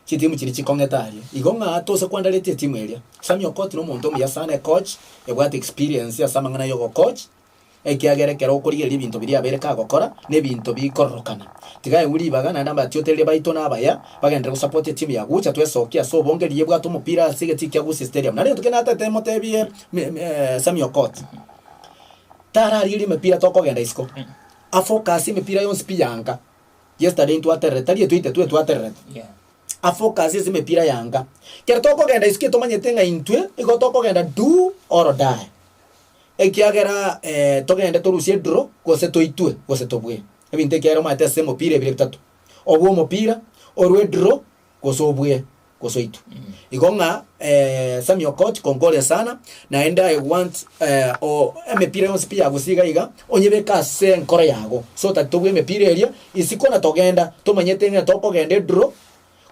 chitimu chiria chikong'ete aria. Igo ng'a tose kwandaretie etimu eria. Sammy Okot na omonto omuya sana ecoach, ebwate experience ase amang'ana ya ogocoach, Ekiagera ekero okorigereria ebinto biria abeire kagokora, nebinto bikororokana. Tiga aegwe ribaga, naende abatiotereria baito nabaya, bagenderere gosupport etimu ya Gucha twesokie ase obonge riria ebwate omopira ase egetii kia Gusii Stadium. Naende egento kende natete motebie Sammy Okot, tararigereria emepira tokogenda isiko, afocus emepira yonsi pi ya nka. Yesterday ntwatererete, tari etwaite twe twatererete. Afocus ase emepira ya nka. Ekero tokogenda isiko etomanyete ng'a intwe igo tokogenda do or die. Ekiagera togende torusie edraw, gose toitwe, gose tobue. Ebinto ekiagera omanyete ase omopira ebire bitato, obue omopira, orue edraw, gose obue, gose oitwe. Igo ng'a Sammy Okot konkoria sana, naende I want o emepira yonsi pi ya gusii iga iga, onyebeke ase enkoro yago, so that tobue emepira eria, isiko na togenda, tomanyete ng'a tokogenda edraw,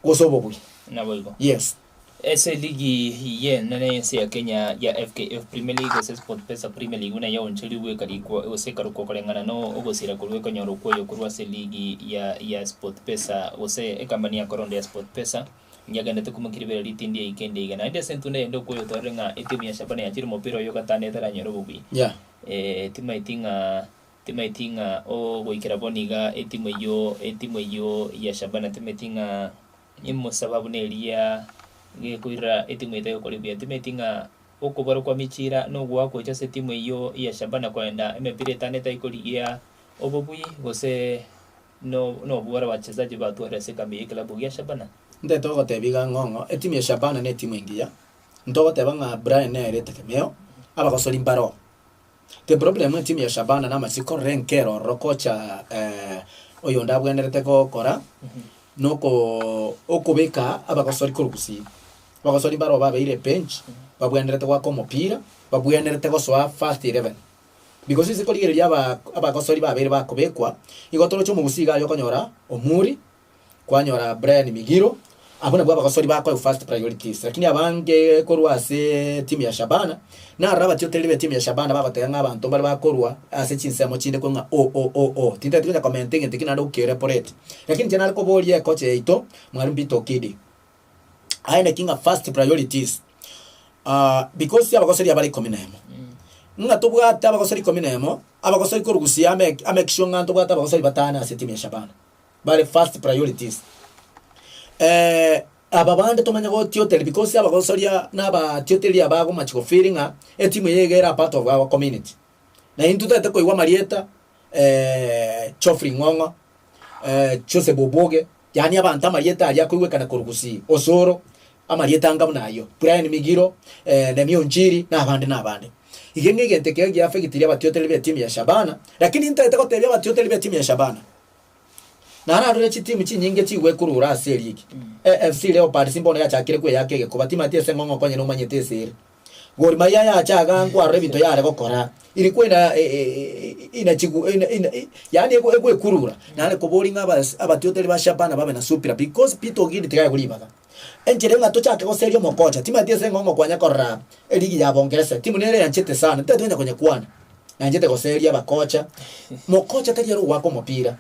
gose obobui. Naboigo. Yes. Ase eligi y'enene y'ense ya Kenya ya FKF Premier League gose SportPesa Premier League buna yaonchorigwe ekarikwa gose ekarokwa koreng'ana na ogosira korwa ekonyora okwoyo korwa ase eligi ya ya SportPesa gose ekambani ya koronda ya SportPesa yagendete komokia ribera ritindi eike ende iga. Naende ase entunda eyende okwoyo twarore ng'a etimu ya Shabana yachire omopira oyo gatano etaranyore obobui. Yeah. Timaeti ng'a timaeti ng'a ogoikera bono iga etimu eyio etimu eyio ya Shabana timaeti ng'a Nimosaba buna eria gekoirera etimu eye tagokora buya. Timanyeti ng'a okobora kwa Michira nogoakwa gocha ase etimu eyio ya Shabana koenda emepira etano etari korigia obobui gose no nobworo abachesaji batwarire ase ekambi y'eklabu gia Shabana. Ntete gogotebia iga ng'a ong'o, etimu ya Shabana na etimu engiya, ntogoteba ng'a Brian nere etegemeo, abagosori mbaroo. The problem etimu ya Shabana namasiko korora enkero ororo kocha oyonde abwenerete gokora, noko okobeka abagosori korwa gusii. Abagosori mbaro babeire ebench, babwenerete goaka omopira, babwenerete gosoa first 11. Because ase korigereria aba abagosori babeire bakobekwa, igo toroche omogusii iga aria okonyora Omuri, kwanyora Brian Migiro, abwo nabwo abagosori bakoegwa first priorities. Lakini abange korwa ase etimu ya Shabana, narora abatiotereri be timu ya Shabana bagoteba ng'a abanto mbare bakorwa ase chinsemo chinde korwa ng'a o o o o, tintageti konya komenta egento ekio naende gokereporeti. Lakini inche nare koboria ekocha yaito, Mwalimu Peter Okidi, aye naki ng'a first priorities because abagosori abare ikomi na emo, ng'a tobwate abagosori ikomi na emo, abagosori korwa gusii ame amake sure ng'a ntobwate abagosori batano ase etimu ya Shabana. bare first priorities. Aba bande tomanye gotioteria because abagosoria na abatioteria abagomachi go feel ng'a etimu eye iga ere a part of our community. Na intwe totagete koigwa amarieta Geoffrey Ng'ong'o, Joseph Oboge, yaani abanto amarieta aria akoigwekana korwa Gusii, Osoro. Amarieta anga buna ayio, Brian Migiro, Nehemia Onchiri, na abande na abande. Iga ng'a egento ekio giafegitirie abatiotereri b'etimu ya Shabana, lakini ntaete gotebia abatiotereri b'etimu ya Shabana, nararore chitimu chinyinge chigwekurura ase erigi. AFC Leopards mbono yachakire kweyaka egekoba, timanyeti ase ng'o ng'okonye nomanyete ase ere. Gor Mahia yacha iga nkwarora ebinto yare gokora, ilikuwa ina inachigu ina ina yaani egwekurura, nare koboria ng'a abas abatioteri ba Shabana babe na subira because Peter Ogidi tigaegwa ribaga. Enchera ng'a tochake goseria omokocha, timanyeti ase ng'o ngokwanya korora eligi ya Bongeresa, timu nere yanchete sana, ntagete konya konyekwana, nanchete goseria abakocha, mokocha tari ere ogoaka omopira,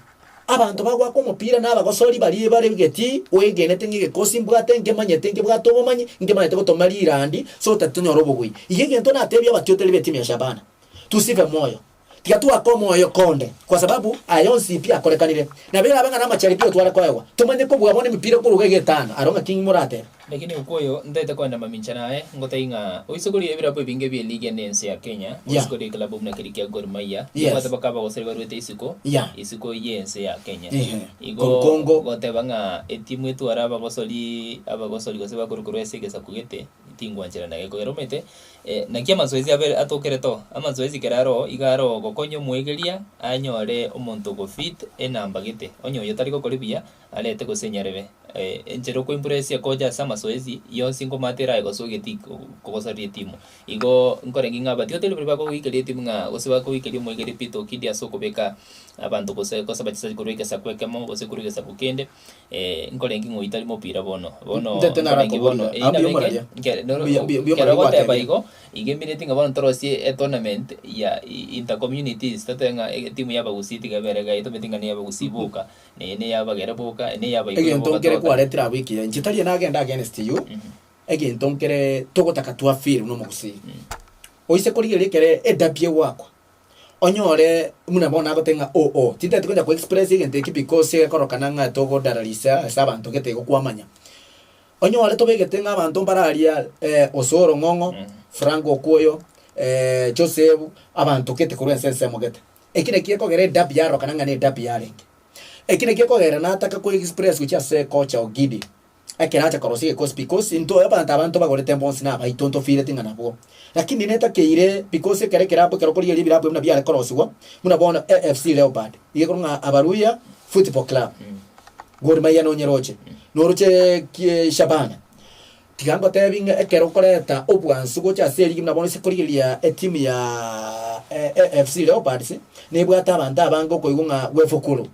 abanto bagoaka omopira na abagosori baria bare getii, oegenete ng'a egekosi mbwate, nkemanyete nkebwate obomanyi, nkemanyete gotoma rirandi, so that tonyore obobui. Iga egento natebie abatioteri b'etimu ya Shabana, tusife moyo. Tiga toake omoyo konde, kwa sababu aya onsi pi akorekanire. Nabo erabe ng'a namacharibio tware koegwa, tomanye kobua bono emepira koruga egetano, aro ng'aki moratebe? Lakini okwo oyo ntaete koenda mamincha naye, ngotebie ng'a oise koria ebirabu ebinge bie ligi ende ense ya Kenya, oise koria eklabu buna keria kia Gor Mahia, nimbwate baka abagosori baruete isiko, isiko y'ense ya Kenya. Igo Korwa Congo. goteba ng'a etimu etware abagosori abagosori gose bakorwa korwa ase egesaku gete, tingwancherana gekogera omanyete Naki amazoezi abere atokerete oo? Amazoezi kera aro oo, iga aro gokonya omwegeria anyore omonto ogofit enamba gete, onye oyo tari gokori buya, arete gose enyarebe. Enchera okoimpress ekocha ase amazoezi, yonsi nkomata eraye gose ogeti kogosaria etimu. Igo nkorenge ng'a abatiotori baria bakogoikeria etimu ng'a gose bakoikeria omwegeria Peter Okidi ase okobeka abanto gose gose abachesaji korwa egesaku ekemo gose korwa egesaku kende. Nkorenge ng'a oyio tari mopira bono, bono Ntete nkorenge bono narakoboria, eyio ah, mbuya nabeke omoraria. nke noro Mbuya- mbuya- mbuya kero omoraria ogoteba gwatebire. igo, igo emineti ng'a bono torosie etournament ya inter communities totebe ng'a etimu ya abagusii tiga ebere iga etomanyeti ng'a neya abagusii boka, na eye neya abagere boka, eye neya abaikuyu Egento boka nkere togoteba. kwaretire abwo ekiya, inche tari nagenda against you, egento nkere togotaka twa feel buna omogusii. Oise korigereria ekere edabi egwakwa, Onyore buna bono agoteba ng'a oo oo, tintagete konya ko express egento eki because egekorokana ng'a togodararisa ase abanto gete igo kwamanya. Onyore tobegete ng'a abanto mbare aria Osoro Ng'ong'o, Frank Okuoyo, Joseph, abanto gete korwa ense ensemo gete. Eki nakio gekogera edabi yarorokana ng'a ne edabi yarenge. Eki nakio gekogera nataka ko express gochia ase kocha Ogidi. Ekero acha korosia egekosi because intwe abanto aba ntobagorete bonsi na abaito ntofireti ng'a nabwo. Lakini netakeire because ekero ekerabu ekero okorigereria ebirabu buna biare korosigwa, buna bono AFC Leopard, iga ekorwa ng'a Abaluhya Football Club, Gor Mahia nonyeroche, noroche ki Shabana. Tiga ngotebi ng'a ekero okoreta obwansu gocha ase erigi buna bono ase korigereria etimu ya AFC Leopards, nebwate abanto abange okoigwa ng'a Wefukuru.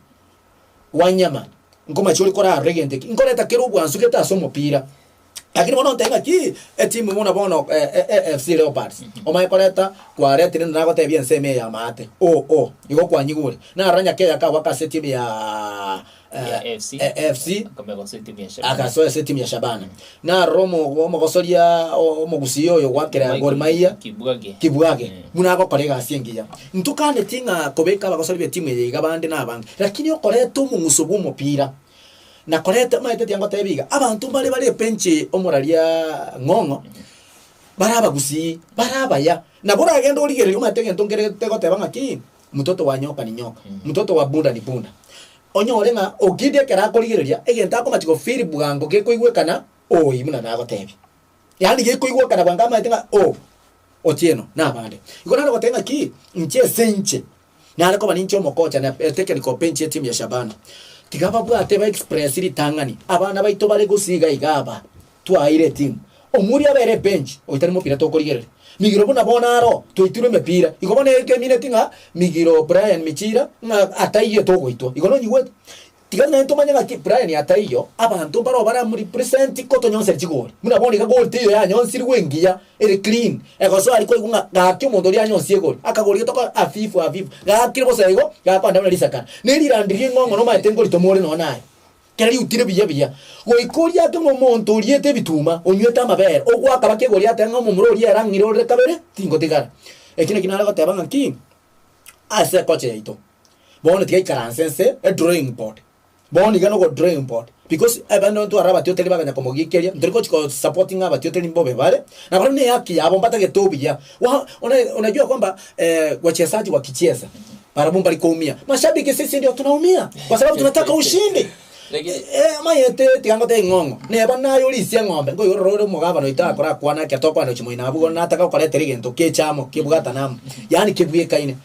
Wanyama, nkomache ore korarora egento eke, nkoreta kera obwansu gete ase omopira. Lakini bono ontebie ng'aki, etimu buna bono AFC Leopards, omanye koreta kwaretire naende nagotebia ensemo eye ya maate, oo oo, igo kwanyigure. Narora Nyakeya akagwaka ase etimu ya Ya AFC. AFC, Akamenya gosoa etimu ya Shabana. agasoa ase etimu ya Shabana. Narora omo- omogosoria omogusii oyo gwakera Gor Mahia, Kibwage. Kibwage, buna agokora egasi engiya. Ntokaneti ng'a kobeka abagosori b'etimu eye iga bande na abange, lakini okoreta omong'uso bw'omopira, na koreta omanyete tiga ngotebi iga, abanto mbare bare epenchi omoraria ng'ong'o, bare abagusii, bare abaya, nabo oragende origererie omanyete egento nkere tegoteba ng'aki, mtoto wa nyoka ni nyoka, mtoto wa bunda ni bunda. Onyore ng'a Ogidi ekero akorigereria, egento akomachi go feel bwango gekoigwekana, oi buna nagotebia. Yaani gekoigwekana bwango amanyete ng'a oh, Otieno, na abande. Igo nare goteba ng'aki, inche ase inche, nare koba ninche omokocha na etechnical bench y'etimu ya Shabana. Tiga babwate ba express ritang'ani, abana baito bare gose iga iga aba, twaeire etimu. Omuri abere ebench, oyo tari mopira tokorigereria. Migiro buna bono aro, twaitirwe emepira. Igo bono ekemineti ng'a Migiro Brian Michira, ng'a ataiyo togoitwa. Igo nonyigwete? Tiga naende tomanye ng'aki Brian ataiyo, abanto mbaroo baramorepresent ko tonyonsere chigori. Buna bono iga gori teiyo yanyonsirigwe engiya, ere clean, egosoa aria kwaigwa ng'a gaki omonto oria anyonsie egori, akagori getoka hafifu hafifu, gakire bosa igo, gakoenda buna risakara. Ne rirandi ring'ong'o nomaete nkorito more nonya naye, kera riutire buya buya. Goika oria ake ng'a omonto oriete ebituma, onywete amabere, ogoaka baka egori atebe ng'a omomura oria ere ang'ire orere kabere, tingotigara. Eki naki nare goteba ng'aki, ase ekocha yaito. Bono tiga ikaranse nse edrawing board, bono iga nogo drawing board because abande ntware abatioteri baganya komogikeria, ntori gochi ko supporting abatioteri mbobe bare, na barabwo ne ehaki yabo mbatagete obuya. Wa una unajua kwamba wachezaji wakicheza barabwo mbari koumia, mashabiki sisi ndio tunaumia kwa sababu tunataka ushindi. Lakini Eh, omanyete tiga ngotebi ng'ong'o, neba naye orisia eng'ombe, nkoigoro ore omogabana oito akora akwane ekero tokwana gochia moino abwo bono nataka gokoretera egento keche amo, kebwatane amo, yaani kebwekaine.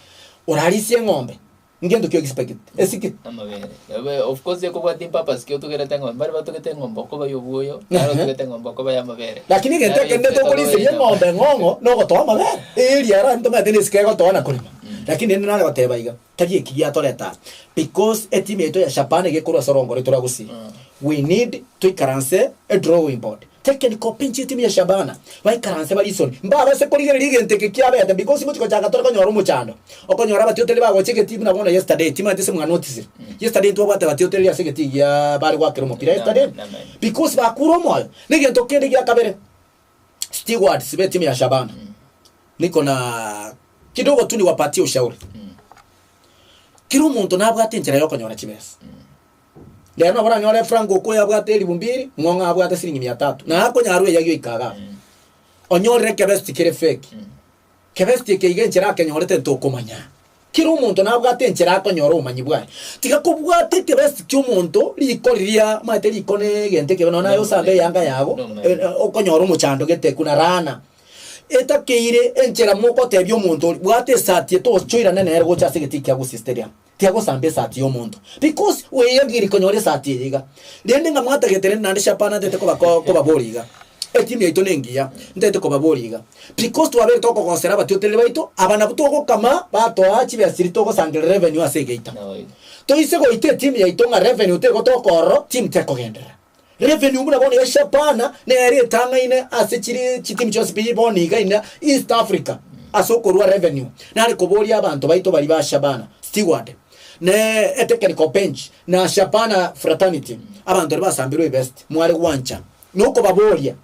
Orarisie eng'ombe, ngento ki oexpect? Esike. Amabere. Ebe of course ekobwatia epurpose ki otugerete eng'ombe, mbare batugete eng'ombe okoba ya obwoyo, naro otugete eng'ombe okoba ya amabere. Lakini egento Naro ekenene otuge okoba tokoriseria ya enyama. eng'ombe ng'ong'o, nogotoa amabere, eria ero ntomanyete na esike egotoa na korema. Lakini rende nare goteba iga, tari eki giatoreta aa, because etimu yaito ya Shabana iga ekorwa ase orongo roito rwa Gusii, we need toikaranse edrawing board, technical bench etimu ya Shabana, baikaranse barisoni, mbabase korigereria egento eke kiabete because ngochi gochaka tore konyora omochando, okonyora abatiotereri bagocha egetii buna bono yesterday, timanyeti ase mwanotisire, yesterday ntwabwate abatiotereri ase egetii giaaa bare goakera omopira yesterday, because bakure omoyo, na egento kende gia kabere. Stewards be timu ya Shabana niko na kidogo tu niwapatie ushauri. Kera omonto nabwate enchera yokonyora chibesa. Rero nabo oranyore Frank Okoye abwate elifu mbili, Ng'ong'o abwate siringi mia tatu, na akonyarwa eyagio ika igaa. Onyorire ekebesti kere fake. Kebesti eke iga enchera akenyorete ntokomanya. Kera omonto nabwate enchera akonyora obomanyi bwaye. Tiga kobwata ekebesti ki'omonto riko riria omanyete riko ne egento ekebe nonya naye osambe eyanga yago okonyora omochando gete kuna rana. Etakeire enchera mokotebia omonto oria bwata esati eye tochoirane nere gocha ase egetii kia Gusii Stadium. Tiga gosamba esati y'omonto because weyagiri konyora esati eye iga. Rende ng'a mwatagete rende naende Shabana ntagete koba kobaboria iga. Etimu yaito nengiya, ntagete kobaboria iga, because twabeire tokogosera abatiotereri baito, aba nabwo togokama batoa chibesa chiria togosangerera revenue ase egeita. Toise goita etimu yaito ng'a revenue tegotoka ororo, timu tekogenderera. Revenue buna bono iga Shabana nere etang'aine ase chiri chitimu chionsi pi bono iga ina East Africa ase okorua revenue. Nare koboria abanto baito baria ba Shabana, steward, ne etechnical bench, na Shabana fraternity, abanto baria basambirwe ebest, mware gwancha. Nokobaboria,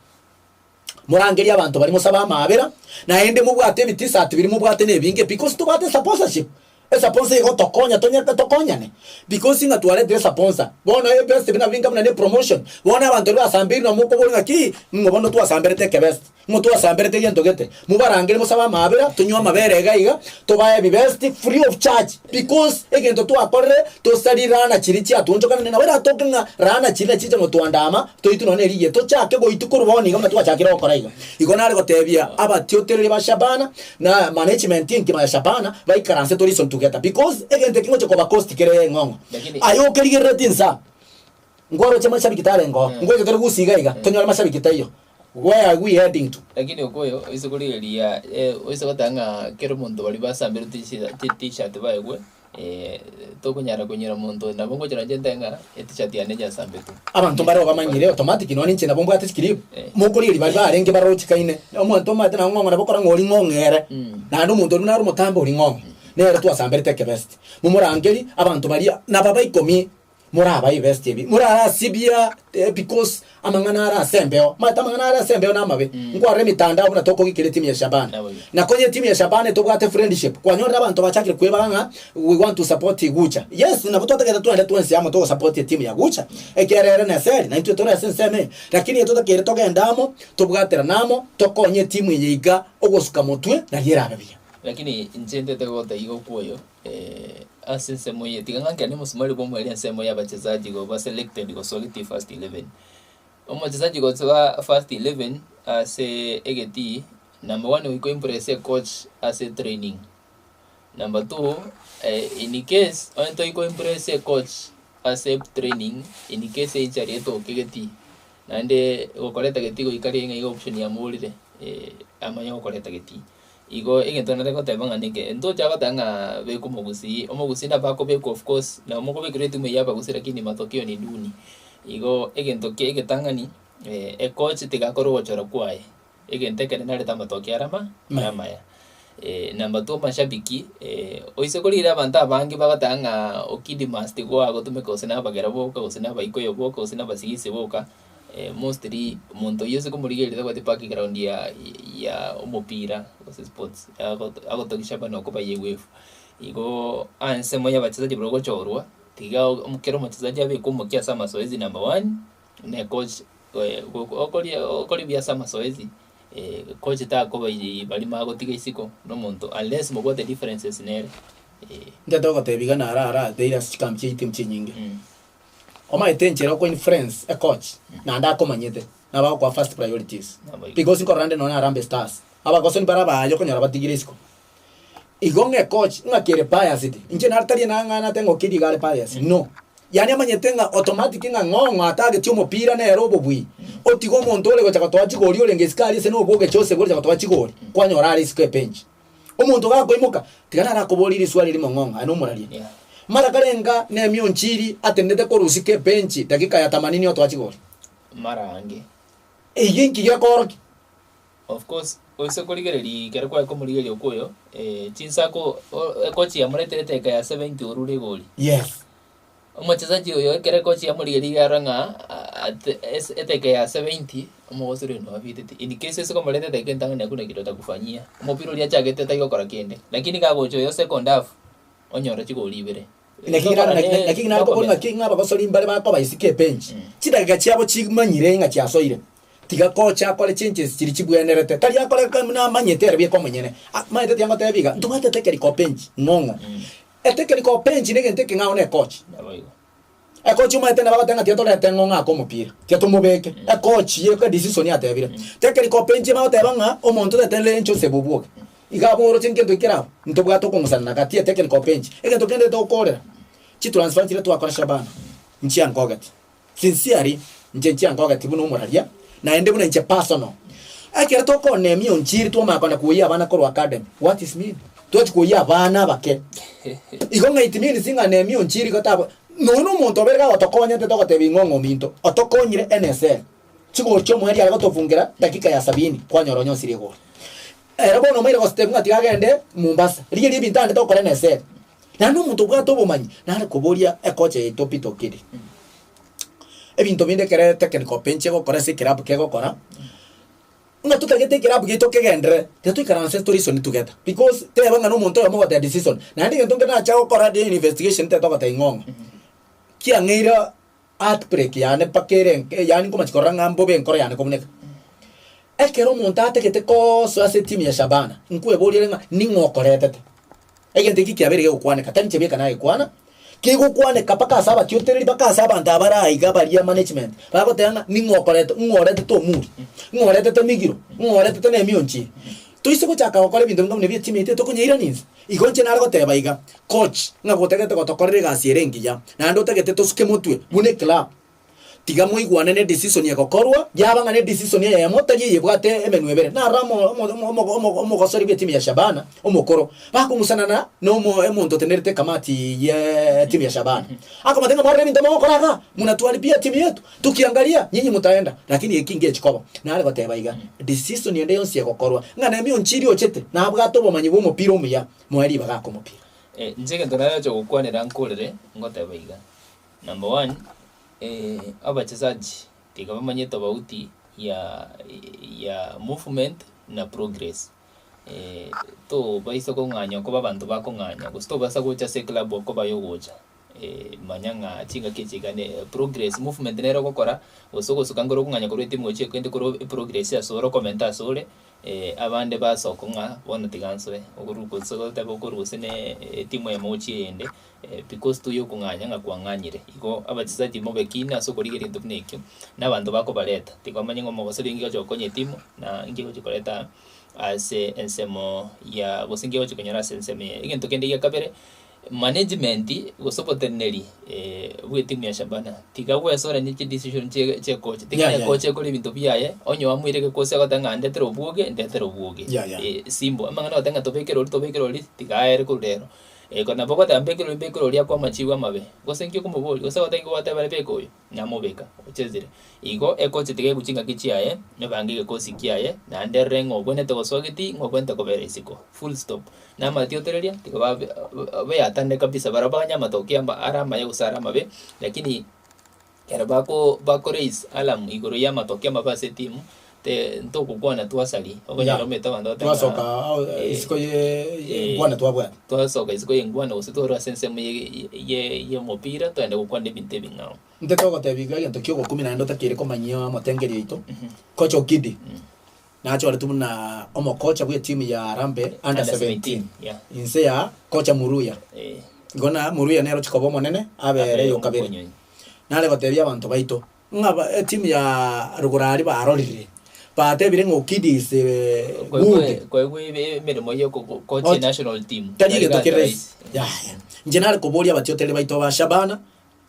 Morangerie abanto baria mosabe amaabera, naende mobwate ebitisati biria mobwate nebinge because tobwate esponsorship. Esponsa egotokonya tonyete tokonyane because ng'a twaretire esponsa. Bono ebest buna binga buna ne promotion, bono abanto baria basambeirwe nabo mokoboria ng'a ki, ng'o bono twasamberete ekebest, ng'o twasamberete egento gete. Mobarangerie mosabe amaabera, tonywe amabere iga iga, tobae ebibest free of charge because egento twakorire tosarie rana chiria chiatwonchokanane nabo eratoke ng'a rana chiria nachiche gotwandama toitwe nonya ne rigiya tochake goitwa korwa bono iga buna twachakire gokora iga. Igo nare gotebia abatiotereri ba Shabana na management enkima ya Shabana baikaranse to reason together because egento eki ngocha koba cost kere eng'ong'o. Lakini- Aye okerigerereti insaa nkwaroche mashabiki tarenge oo, ngocha tore gusii iga iga tonyore mashabiki taiyo. Where are we heading to? Lakini okoyo oise korigereria oise goteba ng'a kera omonto baria basambire t-shirt baegwe tokonyara konyora monto nabo ngocha nainche ntabe ng'a e-t-shirt yane yasambetwe. Abanto mbare bamanyire automatic nonya ninche nabo mbwate chikiribu, Eh. mokorigereria baria barenge barochikaine, omonto omanyete nabo ng'ong'o nabo okora ng'a oria ng'ong'o ere, naende omonto oria buna are omotambe oria ng'ong'o, nere twasamberete ekebest. Momorangerie, abanto baria nababa ikomi. Morabae ebest ebi, morarasibia because amang'ana are ase embeo. Omanyete amang'ana are ase embeo namabe. Nkwarora emitandao buna tokogikera etimu ya Shabana. Naboigo. Na konya etimu ya Shabana etobwate friendship, kwanyorire abanto bachakire kwebara ng'a we want to support Gucha. Yes, nabo twatagete twende twensi amo togosupport etimu ya Gucha, ekiagera ere neseri, na intwe tore ase ensemo eye. Lakini etotakeire togende amo, tobwaterane amo, tokonye etimu eye iga ogosuka motwe, nario erabe buya. Lakini inche ntete goteba iga okwo oyo. Ase ensemo eye, tiga ng'akere omosumari bw'omoerio ensemo y'abachesaji goba selected gosoa getii first 11. Omochesaji gosoa first 11 ase egetii, number one goika oimpress ecoach ase etraining. Number two, in case onye toi koimpress ecoach ase etraining, in case einjury etoke getii, naende gokoreta getii goika riria ng'a iga option yamoborire amanye gokoreta getii. Igo egento nare goteba ng'a neke, ntocha goteba ng'a beka omogusii, omogusii nabo akobekwa of course, nabo mokobekerwa etimu eywo ya abagusii lakini matokeo ni duni. Igo egento kia egetang'ani, ekochi tiga akore ogochora kwaye, egento ekere narete amatokeo are ama are amaya. Number two amashabiki, oise korigereria abanto abange bagoteba ng'a Okidi must go agotumeka gose na abagera boka, gose na abaikoyo boka, gose na abasigisi boka. Mostly omonto oyio ase komorigereria tabwati background ya ya omopira gose sports, agotogisha buna okoba ye wave. Igo aa ensemo ya abachesaji baria ogochorwa, tiga kera omochesaji abeke omokia ase amasoezi number one, na ecoach okoria okoria buya ase amasoezi, coach takoba baria bagotiga isiko na omonto unless mobwate differences nere. Ntete ogotebia iga naro arabeire ase chikambi chia chitimu chinyinge. Omanyete enchera oko influence ecoach naende akomanyete nabo agokoa first priorities. Naboigo. Because nkorora nde nonya Harambee Stars, abagosoni bare abaye okonyora batigire isiko. Igo ng'a ecoach ng'aki ere biased, inche nare tari nang'ana ate ng'a Okedi iga are biased, no. Yaani amanyete ng'a automatic ng'a ng'ong'o atageti omopira nere obobui, otiga omonto ore gocha gotoa chigori orenge isiko aria ase na obwoge Joseph ore gocha gotoa chigori, kwanyora are isiko ebench. Omonto gakoimoka, tiga narakoborie riswali erimo ng'ong'o, aye nomoraria. Yeah. Mara karenga Nehemia onchiri atenenete korwa isiko ebench dakika ya themanini otoa chigori. Mara ange. Eyio inki gekoorokia? Of course, oise korigereria ekero kwaye komorigereria okwo oyo, chinsako o ekochi yamoretire edakika ya 70 orure egori. Yes. Omochesaji oyo ekero ekochi yamorigereria iga arora ng'a ate ase edakika ya 70, omogosori oyo nobabitete. In case ase komoreta edakika entang'ani hakuna kitu atakufanyia, omopira oria achagete tari gokora kende, lakini kagocha oyo second half, onyora chigori ibere. Naki Tokora ne naki nare kobori document. ng'aki ng'a abagosori mbare bakoba isiko ebench, chidakika chiabo chimanyire ng'a chiasoire, tiga kocha akore changes chiria chibwenerete, tari akore ka buna amanyete ere bieka omonyene. Ah maete tiga ngotebi iga, ntobwate technical bench ng'ong'o. Etechnical bench na egento ekeng'ao na ekochi. Naboigo. Ekochi omanyete nabo agoteba ng'a tiga torete ng'ong'o ake omopira, tiga tomobeke. Ekochi eke decision atebire. Technical bench bagoteba ng'a omonto otetenere Joseph Obwoge, iga aboroche ngento ki kere abwo, ntobwate okong'usana na gati ya technical bench. Egento kende tokorera, chitransfer nchiria twakora Shabana, nchiankogeti. Sincerely, inche nchiankogeti buna omoraria, naende buna inche personal. Ekero tokonemia onchiri twamanya kogenda kwoyia abana korwa academy, what is mean? Twachia kwoyia abana abake. Igo ng'a it means ng'a Nehemia onchiri igo tabo nonya na omonto obeire gagotokonyete togotebia ing'o ng'a ominto otokonyire NSL chigori chia omoerio are gotofungera dakika ya sabini kwanyora onye osirie egori. Ere bono omaire gositebia ng'a tiga agende Mombasa, rigeria ebinto aende togokora NSL. Naende omonto obwate obomanyi nare koboria ekocha yaito Peter Okedi. Ebinto binde ekere technical bench egokora ase ekerabu kegokora, Ng'a totagete ekerabu giaito kegenderere, tiga toikaranse to reason together because teba ng'a nomonto oyomo ogoteba decision. Naende egento nkere nacha gokora de investigation tete ogoteba ing'o ng'o. Kiang'eire heartbreak yane mpaka ere enke yaani nkomachi korora ng'a mbobe enkoro yane kobuneka. Ekero omonto atagete koosoa ase etimu ya Shabana, nkweboria ore ng'a ning'o okoretete? Egento eki kiabeire gegokwaneka, tari inche bieka nagekwana, kegokwaneka mpaka ase abatiotereri, mpaka ase abanto abare aiga baria management, bagoteba ng'a ning'o okoreta, ng'o oretete Omuri, ng'o oretete Migiro, ng'o oretete Nehemia Onchiri. Toise gochaka gokora ebinto binga buna ebi etimu yaito tokonyeirania inse. Igo inche nare goteba iga, coach, ng'a gotagete gotokorera egasi ere engiya, naende otagete tosuke motwe buna eclub, Tiga moigwane ne decision egokorwa, yaba ng'a ne decision eyemo tari eyebwate emenwa ebere. Narora omo omo omo omo omo omogosori bw'etimu ya Shabana omokoro, bakong'usanana na omo omonto otenerete ekamati ye timu ya Shabana. Akobatebia ng'a mwarora ebinto mogokora igaa, munatuharibia etimu yetu, tukiangalia nyinyi mutaenda. Lakini eki ngechi koba. Nare goteba iga, decision ende yonsi egokorwa, ng'a Nehemia Onchiri ochete, nabwate obomanyi bw'omopira omuya, moe ribaga ake omopira. Inche egento naregocha gokwanera nkorere, ngoteba iga. Number one, abachesaji tiga bamanye tofauti ya ya movement na progress. Tobaisa kong'anya koba abanto bakong'anya, gose tobasa gocha ase eclub okoba yogocha, manya ng'a chingaki echi iga ne progress, movement nere ogokora, gose ogosuka nkoro okong'anya korwa etimu gochia ekende korwa eprogress asore okomenta asore. Abande basoka ng'a bono tiga nsoe, okorwa gose goteba okorwa gose ne etimu eyemo gochia eyende, because toyokong'anya ng'a kwang'anyire. Igo abachesaji mobe keen ase okorigereria egento buna ekio, na abanto bakobareta, tiga bamanye ng'a omogosori inki ogocha gokonya etimu, na inki egochi koreta ase ensemo ya gose inki egochi konyora ase ensemo eye. Egento kende gia kabere, Management gose oboteneneri bwe etimu ya Shabana tiga bwesoranie chidecision chie chiekocha tiga Yeah, yeah, ekocha ekore ebinto biaye onye oamuire gekosi agoteba ng'a ndetere obwoge ndetere obwoge Yeah, yeah. Simple amang'ana ogoteba ng'a tobekere oria tobekere oria tiga aere korwa rero nabo ogoteba mbekere oria mbekere oria akwe amachibu amabe gose nki okomoboria gose ogoteba nki gwateba beka oyo. Namobeka ochesire. Igo ekoche tiga eguche chingaki chiaye, ebange egekosi kiaye, naende erore ng'a obwenerete gosoa getii, ng'a obwenerete kobera isiko. Full stop. Namatiotereria, tiga babe beatanane kabisa barabwo baganye amatokeo amba are amaya gose are amabe, lakini ekero bako bako raise alarm igoro ya amatokeo amabe ase etimu, te ntogokwana twasaria, okonyora Yeah. omanyete abanto bagoteba ng'a Twasoka ao isiko ye nkwana twabwate. Twasoka isiko y'enkwana gose twarwa ase ensemo ye ye y'omopira twagenda gokwana ebinto ebing'ao. Intwe togotebia iga egento kia ogokumia naende otakeire komanyia omotengeri oito, Kocha Okidi, nachoretwe buna omokocha bw'etimu ya Harambee Under Under 17, 17, yeah. inse ya kocha Muruya. Eh, Igo na Muruya nere ochia koba omonene, abe ere abe oyo kabere. omokonyonyi. Nare gotebia abanto baito, ng'a ba etimu ya rogoro aria barorire, batebire ng'a Okidi is good. Koigwa emeremo ya okocoach Ot- national team Tari egento tari kere rahisi. rahisi. Yaya. Inche nare koboria abatiotereri baito ba Shabana,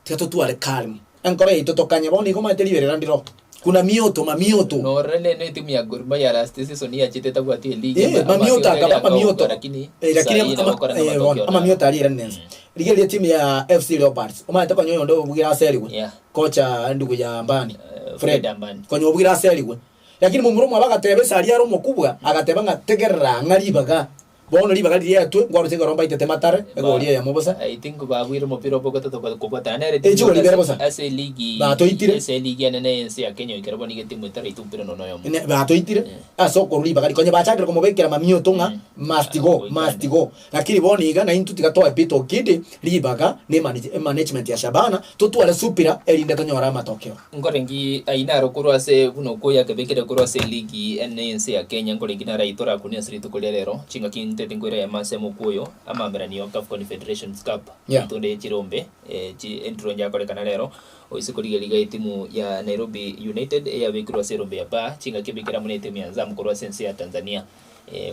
tiga totware calm. Enkoro yaito tokanye bono igo omanyete riberera ndiro. Kuna mioto, mamioto. Norore ne ne timu ya Gor Mahia last season yachete etabwati eligi Eh, ama- mamioto amatioteri akaba akaoka, amamioto. lakini Eh, lakini sahi ama- nabo okora eh, bono, namatokeo naro. amamioto aria erane nense. Rigereria etimu ya FC Leopards, omanyete konya oyonde obugire aserigwe, Yeah. kocha ndugu ya Ambani, Eh, Fred, Fred Ambani. konya obugire aserigwe. Lakini momura omwabo agateba ase aria are omokubwa, agateba ng'a tegerera ng'a ribaga, bono ribaga riria etwe, nkwarusia ekero mbaitete matare, egori eyemo bosa. I think babwire omopira obo gatato kobwatana nere Eh, chigori ibere bosa. ase eligi Batoitire. ase eligi enene y'ense ya Kenya ekero bono iga etimu etaraita omopira nonya oyomo. Ne batoitire ase okorwa ribaga riria, konya bachakire komobekera mamioto ng'a must go, must go. Lakini bono iga naintwe tiga toe Peter Okidi ribaga ne emanage emanagement ya Shabana, totware subira erinde tonyore amatokeo. Nkorengi ayio naro korwa ase buna okoyo akebekire korwa ase eligi enene y'ense ya Kenya, nkorengi naro ayio torakune ase rituko ria rero, chingaki ntete nkoira eyemo ase omokuoyo, amaamberanio CAF Confederations Cup, Yeah. ritonde ye chirombe chi edraw njakorekana rero, oise korigereria iga etimu ya Nairobi United eyabekirwe ase erombe ya ba, chingaki ebekire amo na etimu ya Azam korwa ase ense ya Tanzania.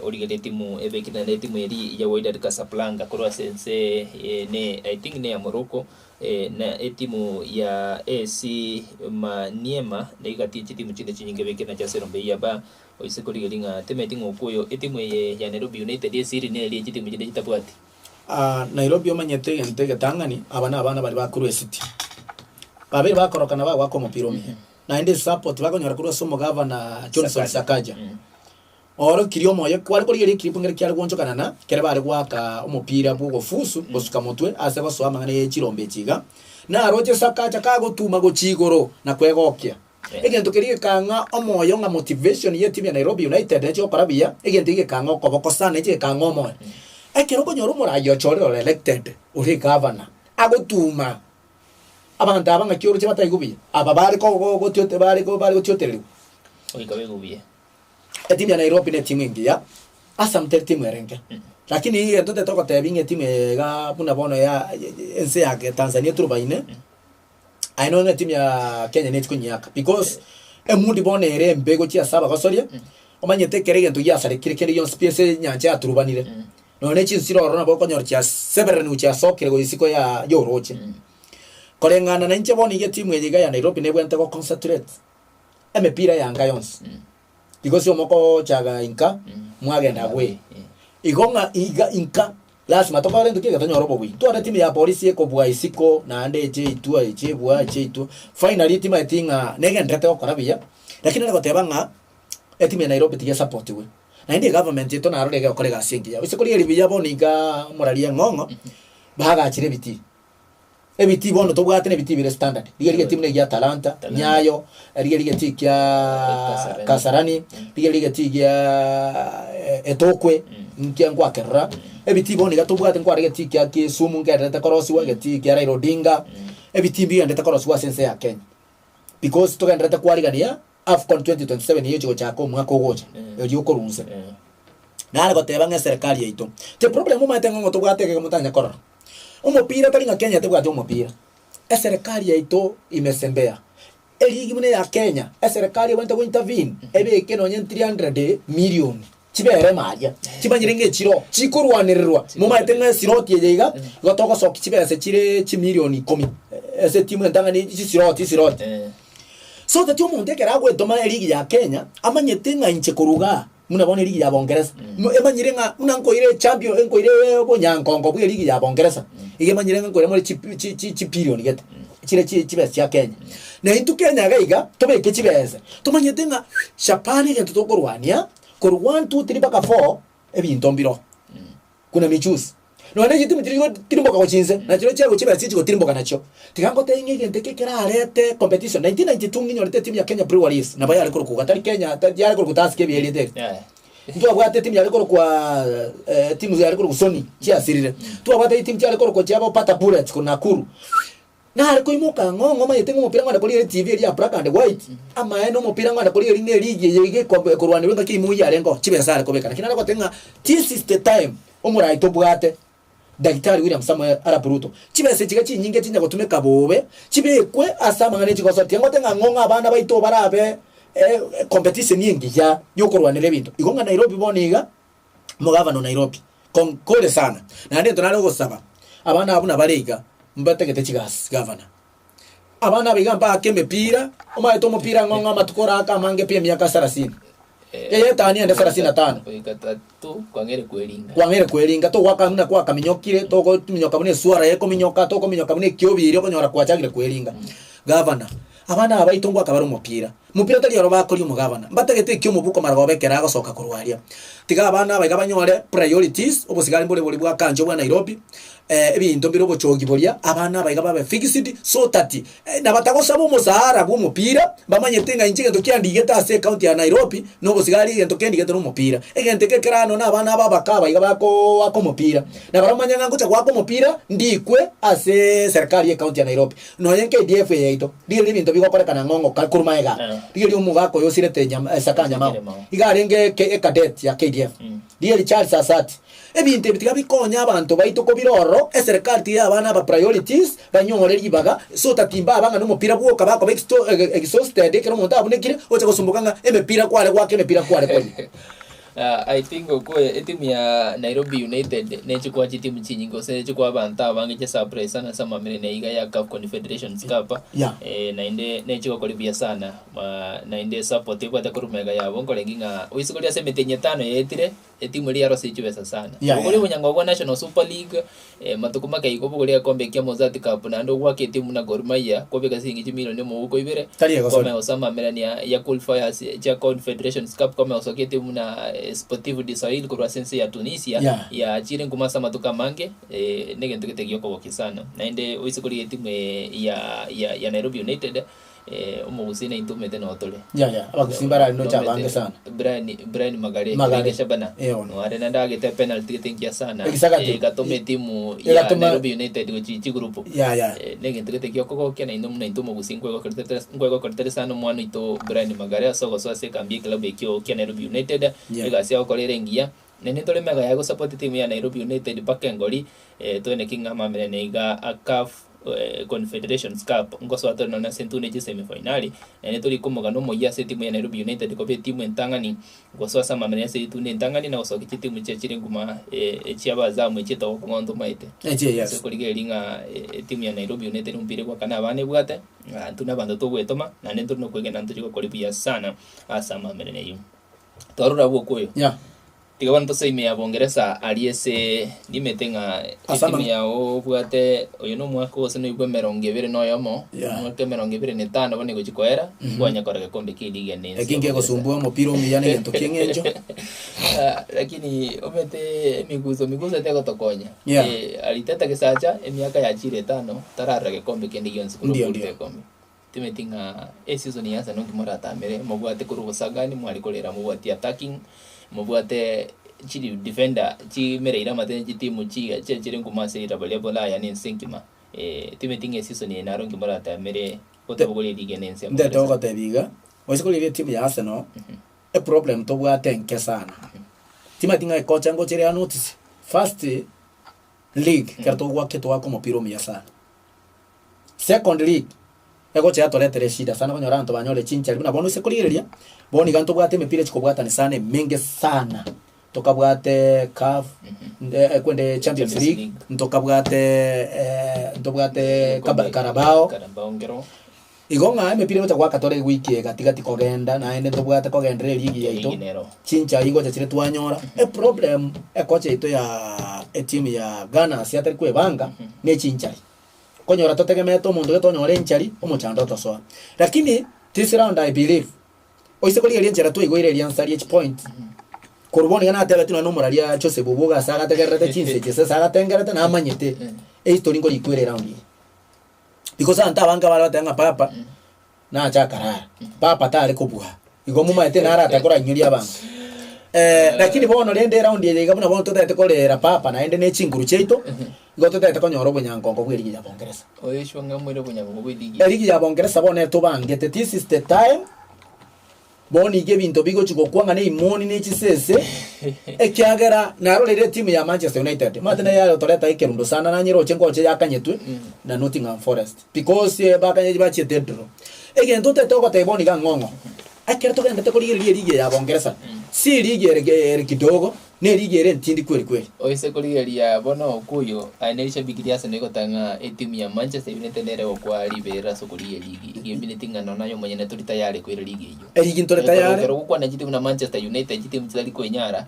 Origererie etimu ebekire naende etimu eria ya Wydad Casablanca korwa ase ense ne I think ne ya Morocco, na etimu ya AS Maniema na egati ye chitimu chinde chinyinge ebekire nacho ase erombe eyio ya ba, oise korigereria ng'a temeti ng'a okwo oyo etimu eye ya Nairobi United esiri neri ye chitimu chinde chitabwati. Nairobi omanyete egento egetang'ani, aba na abana baria bakorwa esiti, babere bakorokana bagoaka omopira omuya, naende esupport bakonyora korwa ase omogavana Johnson Sakaja. Oorokirie omoyo kware korigereria ekiripo nkere kiare goonchokana na kere bare goaka omopira bw'ogofusu gosuka motwe ase gosoa amang'ana ye chirombe echi iga. Naroche Sakaja kagotuma gochia igoro na kwegokia. Egento keria gekang'a omoyo ng'a motivation y'etimu ya Nairobi United neche gokora buya, egento eke gekang'a okoboko sana neche gekang'a omoyo. Ekero okonyora omoraia ochorire ore elected ore egavana agotuma abanto aba ng'aki oroche bataigo buya, aba bare ko go gotiote bare bare gotiotereriwa. Goika baigwe buya. Etimu ya Nairobi ne etimu engiya, Azam teri timu ere enke, lakini egento ntete gotebia ng'a etimu eye iga buna bono ya ense ya Tanzania eturubaine, aye nonya etimu ya Kenya nechi konyiaka because emundi bono ere embe gochia ase abagosoria, omanyete ekero egento giasarekire kende gionsi pi ase enyancha yaturubanire, nonya ne chinsiro ororo nabo okonyora chiasebereraniwe chiasokire gochia isiko ya ya oroche. Koreng'ana na inche bono iga etimu eye iga ya Nairobi nebwenerete go concentrate emepira ya nka yonsi. Igo ase omokochaga inka, mwagenda agwo. Igo ng'a iga inka, lasima tokore intwe ki? Tonyore obobui. Ntware timu ya polisi ekobua isiko, naende eche eitwa, eche ebua, eche eitwa. Finally timaeti ng'a negenderete gokora buya, lakini nare goteba ng'a, etimu ya Nairobi tiga esapotiwe. Naende egovernment yaito narore egokora egasi engiya. Gose korigereria buya bono igaa omoraria eng'ong'o, bagachire ebitii. Ebitii bono tobwate nebitii bire standard, rigereria egetii buna egia Talanta, Talanta. Nyayo, rigereria egetii kia Kasarani. Kasarani, rigereria egetii gia Etokwe, nkia nkwakerora, ebitii bono iga tobwate nkware egetii kia Kisumu nkererete korosiwa, egetii kia Raila Odinga, ebitii mbigenderete korosiwa ase ense ya Kenya. Because togendererete kwarigania Afcon 2027 eyio egochi gochaka omwaka ogocha, erio okorwa inse. Nare goteba ng'a eserekari yaito, the problem omanyete ng'a tobwate egeke motanya korora. Omopira tari ng'a Kenya tebwati omopira, eserekari yaito imesembea, eligi buna eya Kenya, eserekari ebwenerete go intervene, ebeke nonye 300 million chibere ime aria, chimanyire ng'a echiro chikorwanererwa, momaete ng'a esiroti eye iga, igo togosokia chibese chire chimilion ikomi, ase etimu entang'ani chisiroti esiroti. So tati omonto ekero agoetoma eligi ya Kenya, amanyete ng'a inche korwa igaa. Buna bono eligi ya Bongeresa, emanyire ng'a buna nkoira echampion nkoira obonyankongo bwa eligi ya Bongeresa, iga emanyire ng'a nkoira more chi chi chi chipirioni gete, chire chi chibesa chia Kenya. Na intwe Kenya iga iga, tobeke chibesa, tomanyete ng'a Shabana egento tokorwania, korwa one, two, three mpaka four, ebinto mbiroo. Kuna michuzi. Nonya ne chitimu chiria chigotirimboka gochia inse, na chiria chiago chibesa chiria chigotirimboka nachio. Tiga ngotebie ng'a egento eke kerarete competition, 1992 ng'inyorete etimu ya Kenya Breweries, nabo yare korokwa iga, tari Kenya, ta yare korokwa Tusker ebi erieta eri. Ntwabwate etimu yare korokwa etimu yare korokwa Sony, chiasirire. Twabwate etimu chiare korokwa chiabo Pata Bullets korwa Nakuru. Nare koimoka ang'o ng'a omanyete ng'a omopira ng'onde korigereria TV eria ya black and white, amaene omopira ng'onde korigereria ng'a eligi eye iga ekombe ekorwanerwa engaki eyemo oyio arenge oo, chibesa are kobeka. Lakini nare goteba ng'a this is the time omorai tobwate. Daktari William Samoei Arap Ruto, chibesa echiga chinyinge chinya gotumeka bobe, chibekwe ase amang'ana echigoso tiga ngote ng'a ng'o ng'a abana baito barabe competition engiya yokorwanera ebinto. Igo ng'a Nairobi bono iga, omogavana o Nairobi, konkore sana. Naende egento nare gosaba, abana abwo nabare iga, mbatagete chigasi gavana. Abana aba iga mbaake emepira, omanyete omopira ng'o ng'a amatuko orake amange pi emiaka sarasini. Eyetani ende sarasini na tano. Goika tatu kwang'eire kweringa. Kwang'eire kweringa, togwaka buna kwakaminyokire, togominyoka buna esuara ekominyoka, tokominyoka buna ekiobi eria okonyora kwachakire kweringa. Gavana, abana aba baito ngwaka bare omopira. Mopira tari oro bakoria omogavana, mbatagete eki omobuko maragoba ekero agosoka korwa aria. Tiga abana aba iga banyore priorities, obosigari mbore boria bwa kancho bwa Nairobi, ebinto mbire obochogi boria, abana aba iga babe fixed so that nabatagosaba omosahara bwa omopira, bamanyete ng'a inche egento kiandigete ase ecounty ya Nairobi, na obosigari egento kendigete na omopira. Egento eke ekero ano na abana aba abake aba iga bakoaka omopira, na baria bamanye ng'a ngocha goaka omopira, ndikwe ase serikali ya ecounty ya Nairobi. Nonya KDF eye yaito, rigereria ebinto bigokorekana ng'o ng'o korwa magega. Rigereria omogaka oyo osirete nyama Isaka Nyamao. Iga arenge eke ecadet ya KDF. Rigereria Charles Asati. Ebinto ebi tiga bikonye abanto baito kobira ororo, eserekari tiga abana aba priorities, banyore ribaga, so that mbaba ng'a nomopira bwoka bakoba exto exhausted ekero omonto abunekire, ocha gosumboka ng'a emepira kware goaka emepira kware koria. I think okoe etimu ya Nairobi United nechikoa chitimu chinyinge gose nechikoa abanto abange chisurprise sana ase amamera iga ya CAF Confederations Cup. Yeah. Naende nechigokori buya sana naende support ebwate korwa magega yabo nkorenge ng'a oise koria ase emetienyi etano yaetire etimu eria yarosirie chibesa sana. Yeah, Obogori yeah. obonyango bwa National Super League matuko make igo obogori egekombe kia Mozzart Cup naende ogwake etimu buna Gor Mahia kwabeka siringi chimilioni omouko ibere Tari egosori. Kwamanya gose amamerania ya qualifiers chia Confederations Cup kwamanya gosokia etimu buna Sportif de Sahel korwa ase ense ya Tunisia Yeah. yachire nkuma ase amatuko amange negento gete giokogokia sana. Naende oise korigia etimu ya ya ya Nairobi United omogusii naintwe omanyete noo tore. Yeah, yeah. Abagusii mbarari ndoche abange sana. Brian Brian Magare Magare. Magare Shabana Eh, ono. are naende agete penalty gete ngiya sana Egisagati. Egatoma etimu ya Egatoma- Nairobi United gochi chigroup Yeah, yeah. Negento gete giokogokia naende buna intwe omogusii nkwegokeretere sana omwana oito Brian Magare ase ogosoa ase ekambi y'eklabu ekio kia Nairobi United, Yeah. egasi agokora ere engiya, naende ntore mega yaye gosupport etimu ya Nairobi United mpaka engori, toeneki ng'a amamerane iga a CAF Confederations Cup ngosoa tore nonye ase intwe ne chisemi fainali, naende tori komogana omoyio ase etimu ya Nairobi United koba etimu entang'ani. Gosoa ase amamera ase ritundo entang'ani na gosokia chitimu chia chire nkuma echia Abazamu echie togokong'onta omaete. Eche, yes. Ase korigereria ng'a etimu ya Nairobi United omopira egwakana abana ebwate, ng'a intwe na abanto togwetoma, naende ntore nokwegena ntochie gokora buya sana ase amamera ayio. Twarora abwo okoyo. Yeah. Tiga bono tosoe ime ya Bongeresa aria ase nimete ng'a Ase etimu amang'a- yao obwate oyo na omwaka gose noigwe emerongo ebere na oyomo, Yeah. omwaka emerongo ebere na etano bono egochia koera, kwanya korora egekombe kia eligi ene ense Eki ya Bongeresa. nkegosumbua omopira omuya na egento ki'eng'encho. Ah, lakini omanyete emiguso miguso tegotokonya. Yeah. Ariteta gesacha emiaka yachire etano tararora gekombe kende gionsi korwa Ndio, oborito ndio. egekombe. Timanyeti ng'a eseason ya Arsenal nki moratamere, mobwate korwa obosagani mware korera mobwati attacking, mobwate chiri defender chimereire amate chitimu chiga chia chire nkuma ase riraba ria Bulaya na ense enkima. Timanyeti ng'a eseason eye naro nki moratamere gotabogoria eligi ene ense ya Ndete Bongeresa. gogotebia iga, oise korigereria etimu ya Arsenal, eproblem tobwate enke sana. Timanyeti ng'a ekocha ngocha ere ya notice, first league ekero togwakire togwaka omopira omuya sana. Second league, egocha yatoretera eshida sana okonyora abanto banyorire chinchari buna bono ase korigereria, bono iga ntobwate emepira echikobwatani sana emenge sana, tokabwate CAF, kwende Champions Champions League, League. ntokabwate ntobwate Kaba- Carabao, Carabao nkero. igo ng'a emepira egocha goaka tore ewiki eye gati gati kogenda naende ntobwate kogenderera eligi yaito, Eligi nero. chinchari ngocha chire twanyora, eproblem ekocha yaito ya etimu ya Gunners atari kwebanga, na echinchari. Konyora totegemeete omonto gete onyore enchari, omochando otosoa. Lakini this round I believe, oise korigereria enchera twaigoire eria nsa ria chipoint, korwa bono iga natebetie nonya na omoraria Joseph obwo ase agategererete chinsa echi ase agatengerete namanyete ehistory nkorikwera eround eye. Because abanto abange bare goteba ng'a papa, nache akarara, papa tare kobua, igo momanyete narate korainyoria abanto. Lakini bono rende eround eye iga buna bono totagete korera papa naende ne chinguru chiaito, igo totagete konyora obonyankongo bwa erigi ya bongeresa. Oyochwa ng'a moire obonyankongo bwa erigi. Erigi ya bongeresa bono etobangete, this is the time. Bono iga ebinto bigochi gokwa ng'a neimoni ne chisese, ekiagera narorire etimu ya Manchester United, omanyete naye yagotoreta ekerundo sana nanyeroche ngoche yakanyetwe na Nottingham Forest because eh, bakanye bachiete edraw. Egento otete ogoteba bono iga ng'o ng'o, ekero togendete korigereria eligi eye ya Bongeresa, si eligi ere ere kidogo, na eligi ere entindi kweri kweri. Oise korigereria bono okuyo, aye ne rishabiki ria Arsenal rigoteba ng'a etimu ya Manchester United nere egokwa riberera ase okorigia eligi. Egemineti ng'a nonya aye omonyene tori tayari koira ligi eyio. Eligi ntore tayari. Ekero ogokwana chitimu na Manchester United, chitimu chitari kwenyara.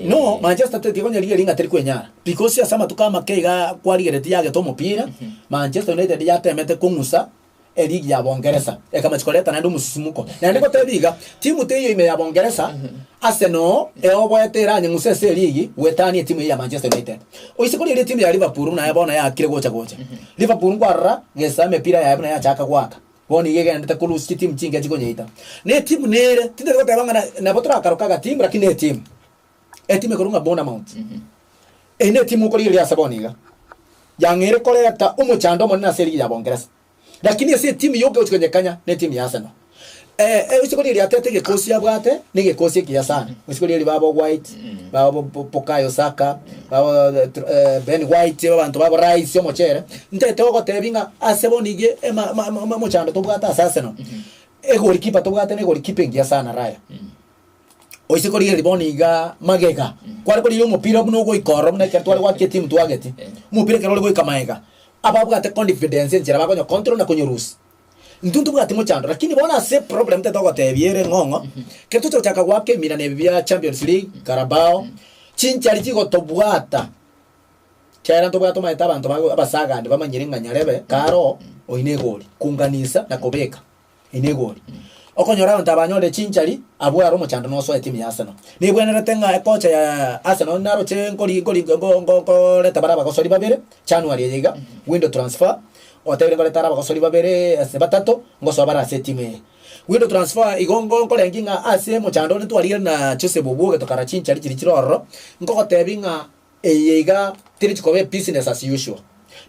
No, Manchester tekonya rigia ring'a teri kwenyara because ase amatuko amake iga kwarigeretie yagete omopira, Manchester United yatemete kong'usa eligi ya Bongeresa ekamachi koreta naende omosisimuko. Naende ngotebi iga, timu teiyo ime ya Bongeresa, Arsenal eoboete eranyeng'use ase eligi goetania etimu eye ya Manchester United. Oise korigereria etimu ya Liverpool buna bono yaakire gocha gocha. Liverpool nkwarora gesa emepira yaye buna yachaka goaka. Bono iga egenderete korwa chitimu chinke chikonyeita. Na etimu nere, tintari goteba ng'a nabo torakaroke agatimu, lakini netimu. Etimu ekorwa ng'a Bournemouth. Eye netimu okorigereria ase bono iga, yang'eire koreta omochando omonene ase eligi ya Bongeresa. Lakini ase etimu yoka egochi konyekanya, netimu ya Arsenal. Oise korigereria Arteta egekosi abwate, na egekosi ekiya sana. Oise korigereria babo White, babo Bukayo Saka, babo Ben White, abanto babo Rice omochere, ntete gogotebia ng'a ase bono iga ema- ma- ma- omochando tobwate ase Arsenal, egolikipa tobwate na egolikipa engiya sana Raya. Oise korigereria bono iga magega, kware korigereria omopira buna ogoika ororo buna ekero tware goaka etimu twagete, omopira ekero ore goika magega, ababwate confidence enchera bakonya control na konyorusia. Intwe ntobwati mochando, lakini bono ase eproblem tete ogotebia ere ng'o ng'o, ekero tocha gochaka goaka eminano ebi bia Champions League, Carabao, chinchari chigotobwata, ekiagera ntobwate omanyete abanto bago abasagani bamanyire ng'a nyarebe kare oo, oyio na egori, kunganisa na kobeka, eyio na egori. Okonyora abanto aba banyorire chinchari, abwo aro omochando nosoa etimu ya Arsenal. Nebwenerete ng'a ekocha ya Arsenal naroche nkori nkori nko nko nkoreta bare abagosori babere, January eye iga, window transfer, Otebire ngorete are abagosori babere ase batato, ngosoa bare ase etimu eye. Window transfer igo ngo nkorengi ng'a ase omochando onde ntwarire na Joseph Obwoge tokara chinchari chiria chire ororo, nkogotebi ng'a eye iga terichi koba ebusiness as usual.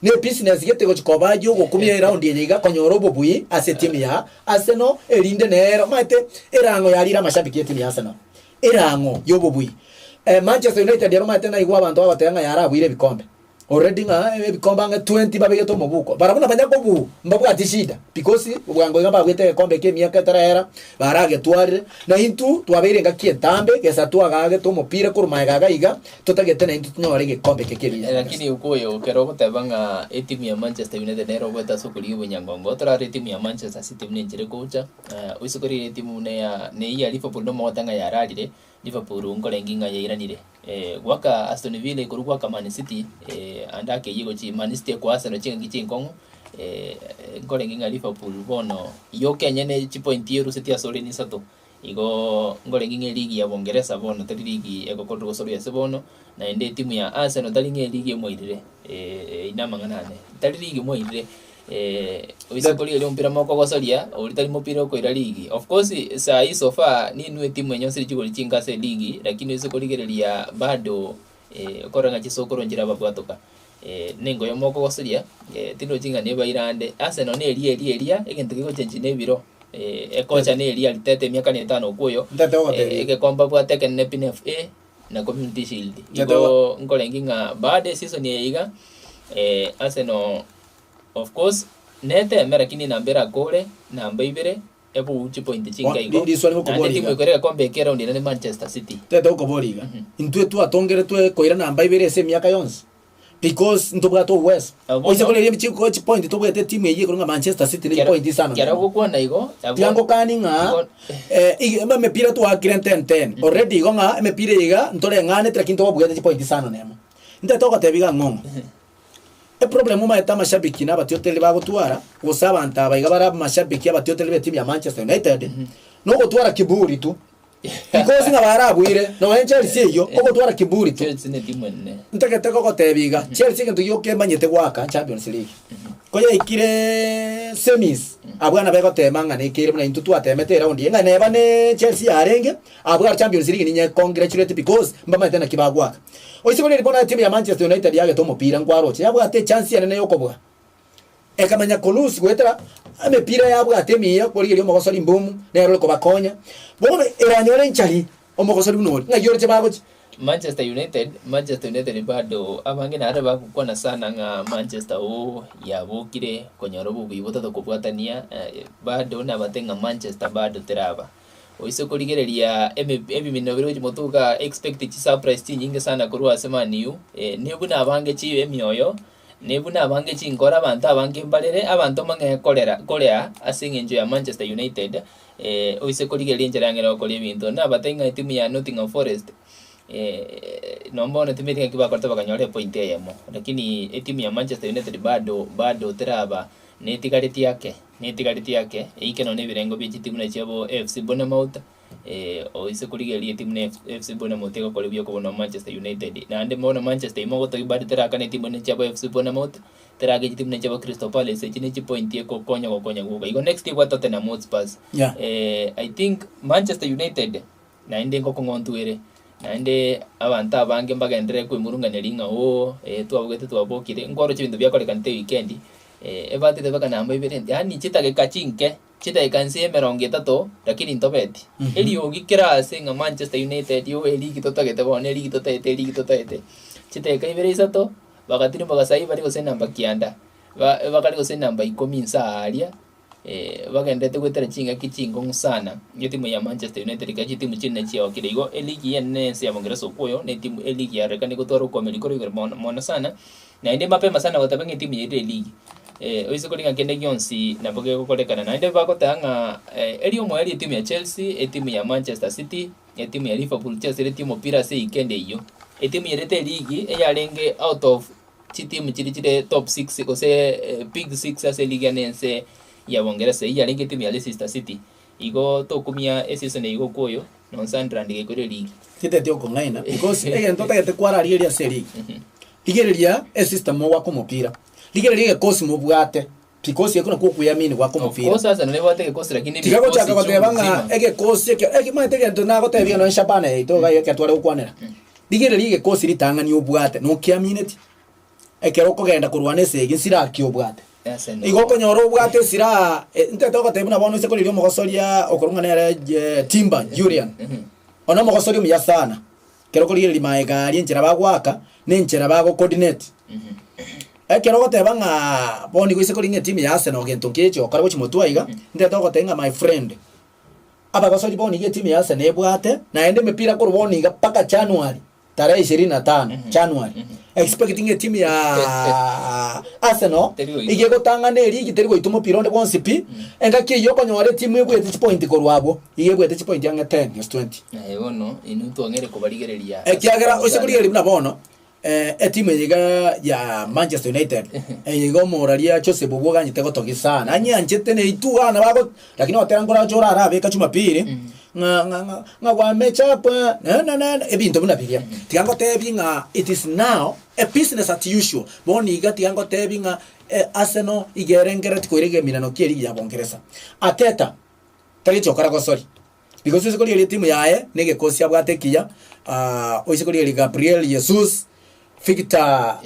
Ne ebusiness gete gochi koba yogokumia eround eye iga konyora obobui ase etimu ya Arsenal erinde nero omanyete erang'o yarire amashabiki y'etimu ya Arsenal, erang'o yobobui. Manchester United ero omanyete naigwa abanto bagoteba ng'a yarabuire ebikombe. Already ng'a ebikombe ang'e 20 babegete omobuko. Barabwo nabanya kobuu, mbabwati shida because bwango iga mbabuete egekombe ekia emiaka etarahera, baragetwarire, na intwe twabeire engaki entambe gesa twagaagete omopira korwa magega iga iga, totagete naintwe tonyore egekombe eke keria. Lakini okoyo ekero ogoteba ng'a etimu ya Manchester United nere ogoeta ase okorigia obonyangongo, torare etimu ya Manchester City buna enchera egocha, oise korigia etimu buna eya neyia ya Liverpool nomogota ng'a yararire, Liverpool nkorenge ng'a yairanire goaka Aston Villa ekorwa goaka Man City ande akeyie gochia Man City ekoa Arsenal chingaki chinkong'u nkorenge ng'a Liverpool bono yoka enyene chipointi eruseti ase ore nisato, igooo nkorenge ng'a eligi ya bongeresa bono tari ligi egokorerwa gose ore ase bono, naende etimu ya Arsenal tari ng'a eligi emoirire eyio na amang'ana ane, tari ligi emoirire. Oise korigereria omopira mokogosoria, oria tari mopira okoira ligi. Of course saii so far ninwe etimu enye ase chigori chinke ase eligi, lakini oise korigereria bado okorora ng'a chisokoro nchire ababwatoka. Nengoyo mokogosoria, tindochi ng'a nebaire ande, Arsenal na eria eria eria, egento kegochenchia na ebiro, ekocha na eria Arteta emiaka na etano okwo oyo, Ntete ogotebia. egekombe abwate ekenene pi na FA, na Community Shield. Ntete Igo nkorenge ng'a baada eseason eye iga, Arsenal. Of course neteme lakini enamba erakore namba ibere eboe chipointi chinke igo Ri- riswali naende ngokobori timu iga. ekore egekombe eke eraundi ere ne Manchester City. Tete gokobori iga, intwe twatongeretwe koira namba ibere ase emiaka yonsi because ntobwate obuweso. Ah, bono- Oise koreria chi chipointi tobwate etimu eyio ekorwa ng'a Manchester City ne Kero chipointi isano kero nemo. ogokwana igo abwo Tiga ngokani ng'a igo eh, emepira twaakire 10-10 already igo ng'a emepira eye iga ntoreng'anete lakini tobabwate chipointi isano nemo. Ntete gotebi iga ng'o ng'o. Eproblem omanyete amashabiki na abatiotereri bagotwara, gose abanto aba iga bare amashabiki abatiotereri b'etimu ya Manchester United, nogotwara kiburi tu. Because ng'a barabuire, nonya Chelsea eyio, ogotwara kiburi tu. Chelsea ne etimu enene. Ntagete gogotebia iga, Chelsea egento gioka emanyete goaka Champions League. Ko yaikire semis, abwo nabo egotema ng'a nekeire buna intwe twatemete eraundi eye, ng'a neba ne Chelsea yarenge, Abwo are Champions League ninye congratulate because mbamaete naki bagoaka. Oise korigereria bono etimu ya Manchester United yagete omopira nkwaroche yabwate echance enene yokobua. Ekamanya kolose goetera emepira yabwate emiya korigereria omogosori mbomu, nere ore kobakonya. Bono eranyore enchari omogosori buna oria, ng'ai oroche bagochia? Manchester United, Manchester United bado abange nare bagokwana sana ng'a Manchester oo yabokire konyora obobuya botato kobwatania bado nabate ng'a Manchester bado teraba. Oise korigereria eme ebimino biria gochia motwe igaa expect chisurprise chinyinge sana korwa ase Man U, ne buna abange chi emioyo, ne buna abange chinkoro abanto abange mbarere, abanto mbang'e korera korea ase eng'encho ya Manchester United, oise korigereria enchera yang'e gokora ebinto. Nabatebie ng'a etimu ya Nottingham Forest, nonya bono timanyeti ng'aki bakorete bakanyora epoint eyemo, lakini etimu ya Manchester United bado bado teraba Netigareti ake, netigareti ake, eike nonya nebirengo bie chitimu na chiabo AFC Bournemouth, oise korigereria etimu na AFC Bournemouth egokora buya kobua nonya Manchester United. Naende bono Manchester ime ogotogia bado terakana etimu ene chiabo AFC Bournemouth, terake chitimu na chiabo Crystal Palace, echi ne chipointi egokonya gokonya gwoka. Igo next ebwate Tottenham Hotspurs. Yeah. I think Manchester United naende ngokong'ontwa ere, naende abanto abange mbagenderere koimurunganeria ng'a ooh twabogete twabokire, nkoroche ebinto biakorekanete ewikendi, ebatete mpaka namba ibere, yaani chidageka chinke, chidageka nse ya emerongo etato, lakini ntobeti. Eriogi kera ase ng'a Manchester United ooh erigi totagete bono, erigi totagete erigi totagete, chidageka ibere isato, bagatirimboka sai bare gose namba kianda, ba bakare gose namba ikomi nsa aaria. bagenderete goetera chingaki chinkong'u sana, etimu ya Manchester United ekero chitimu chinene chiaokire. Igo eligi enene ense ya Bongeresa okwo oyo na etimu eligi yarorekane gotwara okoamerwa kore igoro mono mono sana, naende mapema sana goteba ng'a etimu yairire eligi. Oise koria ng'a kende gionsi nabo gegokorekana. Naende bagoteba ng'a erio omoerio etimu ya Chelsea, etimu ya Manchester City, etimu ya Liverpool chiasiretie omopira ase eikendi eyio. Etimu yairete eligi eyarenge out of chitimu chiria chire top six gose big six ase eligi ene ense ya Bongeresa, eyio yarenge etimu ya Leicester City. Igo tokumia eseason eye gokwa oyo, nonye Sunderland gekorwa eligi. Titeti okong'aina because egento otagete kwararigeria ase eligi, rigereria esystem mogwaka omopira, rigereria egekosi mobwate because ekio nakwo okweyamini gwaka Of omopira. course Arsenal nebwate egekosi lakini Tiga ebikosi gochaka goteba ng'a chi'obogima. egekosi eke eki omanyete egento nagotebia nonye Shabana yaito iga ekero tware gokwanera. Rigereria egekosi ritang'ani obwate nokiamineti, ekero okogenda korwana esegi nsira ki obwate. Arsenal. Igo okonyora obwate esira ntete ogotebia buna bono ase koriria omogosoria okorwa ng'a nere Timber Julian, one omogosoria omuya sana, ekero okorigereria maega aria enchera bagoaka, na enchera bago coordinate. Ekero ogoteba ng'aa bono igo ase korigia ng'a etimu ya Arsenal gento nkechi gokora gochia motwe aiga, ntete ogotebia ng'a my friend, Abagosori bono iga etimu ya Arsenal ebwate naende emepira korwa bono iga mpaka January tarehe ishirini na tano January expecting etimu ya Arsenal Teri goitwa. iga egotang'ana erigi teri goitwa omopira onde bwonsi pi engaki eyio okonyora etimu ebwete chipointi korwa abwo iga ebwete chipointi ang'e 10 gose 20. Naye bono inwe twang'eire kobarigereria Ekiagera ase korigereria buna bono Etimu eye iga ya Manchester United, eye iga omoraria Jose Bobo oganyete gotogia sana, anyanchete na eituga na bago lakini ogotera nkorache orarabeka Jumapili, ng'a ng'a ng'a ng'a wamechapwa na na na ebinto buna biria. Tiga ngotebi ng'a it is now a business at usual, bono iga tiga ngotebi ng'a Arsenal iga erengereti koira egeminano kia eligi ya Bongeresa. Arteta, tari chokora gosori. Because oise korigereria etimu yaye na egekosi abwate ekiya, oise korigereria Gabriel Jesus, Victor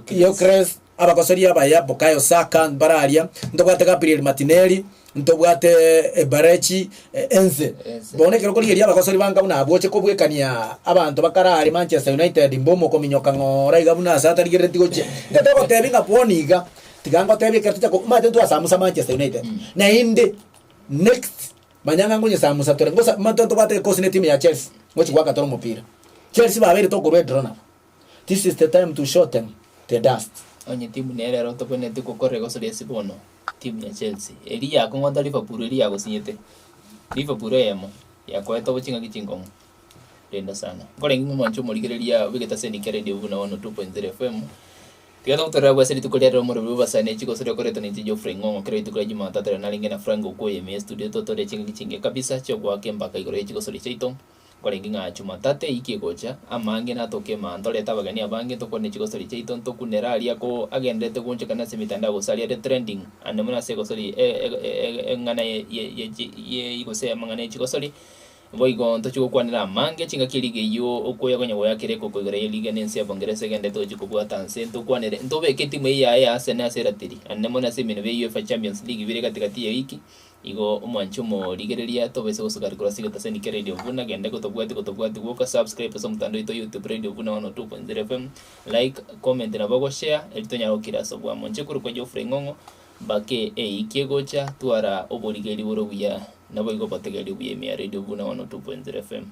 Gyökeres, abagosoria abaya Bukayo Saka mbare aria, ntobwate Gabriel Martinelli, ntobwate Eberechi Eze. Eze. Bono ekero okorigereria abagosori banga buna abwo oche kobwekania abanto bakare aria Manchester United mbomokominyoka ng'ora iga buna ase atarigerereti gochia. Intwe togotebia ng'a bono iga, tiga ngotebie ekero tocha ko omanyete ntwasamusa Manchester United, naende next Manya ng'a ngonyesamusa tore, ngosa mantwe ntobwate egekosi na etimu ya Chelsea, ngochi goaka tore omopira. Chelsea babeire tokorwa edraw nabo. This is the time to show them the dust. Onye timu nere ero tobwenerete gokora egosoria ase bono, timu ya Chelsea. Eria yakong'ota Liverpool eria yagosinyete. Liverpool eyemo, yakoete obo ching'aki chinkong'u. Renda sana. Nkorenge ng'a omwanche omorigereria obegete ase Nike Radio buna 102.3 FM. Tiga togotorera abwo ase rituko ria rero omorweri bw'abasani chigosori okoretwa ninche Geoffrey Ng'ong'o kera rituko ria Jumatatu rero narenge na Frank Okuoyo ime ye studio totore chingaki chingiya kabisa chiogoaka embaka igoro ye chigosori chiaito. Nkorenge ng'a Jumatatu eyiki egocha amange natoke maa ntorete abageni abange tokwane chigosori chiaito ntokunere aria ko agenderete goonchokana ase emitandao gose aria are trending ande mono ase egosori eng'ana ye gose amang'ana ye chigosori. Boigo ntochi gokwanera amange chingaki eligi eywo okoya konya goyakera ekoko igoro y'eligi na ense ya Bongeresa egenderete gochia kobwata nse ntokwanere ntobeke etimu eyio yaye ya Arsenal ase eratiri naende mono ase emenwa ya UEFA Champions League bire gatigati ya ewiki igo omwanchi omorigereria tobaisa gosukari korwa ase egetaseni kia Radio Vuna genda gotobwati gotobwati gwoka subscribe ase omotandao oito YouTube Radio Vuna 102.0 FM like, comment nabo ogoshare erio tonyare gokira ase obwamo. Inche korokwa Geoffrey Ng'ong'o Mbake eiki egocha, twara oborigeri bore obuya, naboigo obotegeri obuya ime ya Radio Vuna 102.0 FM.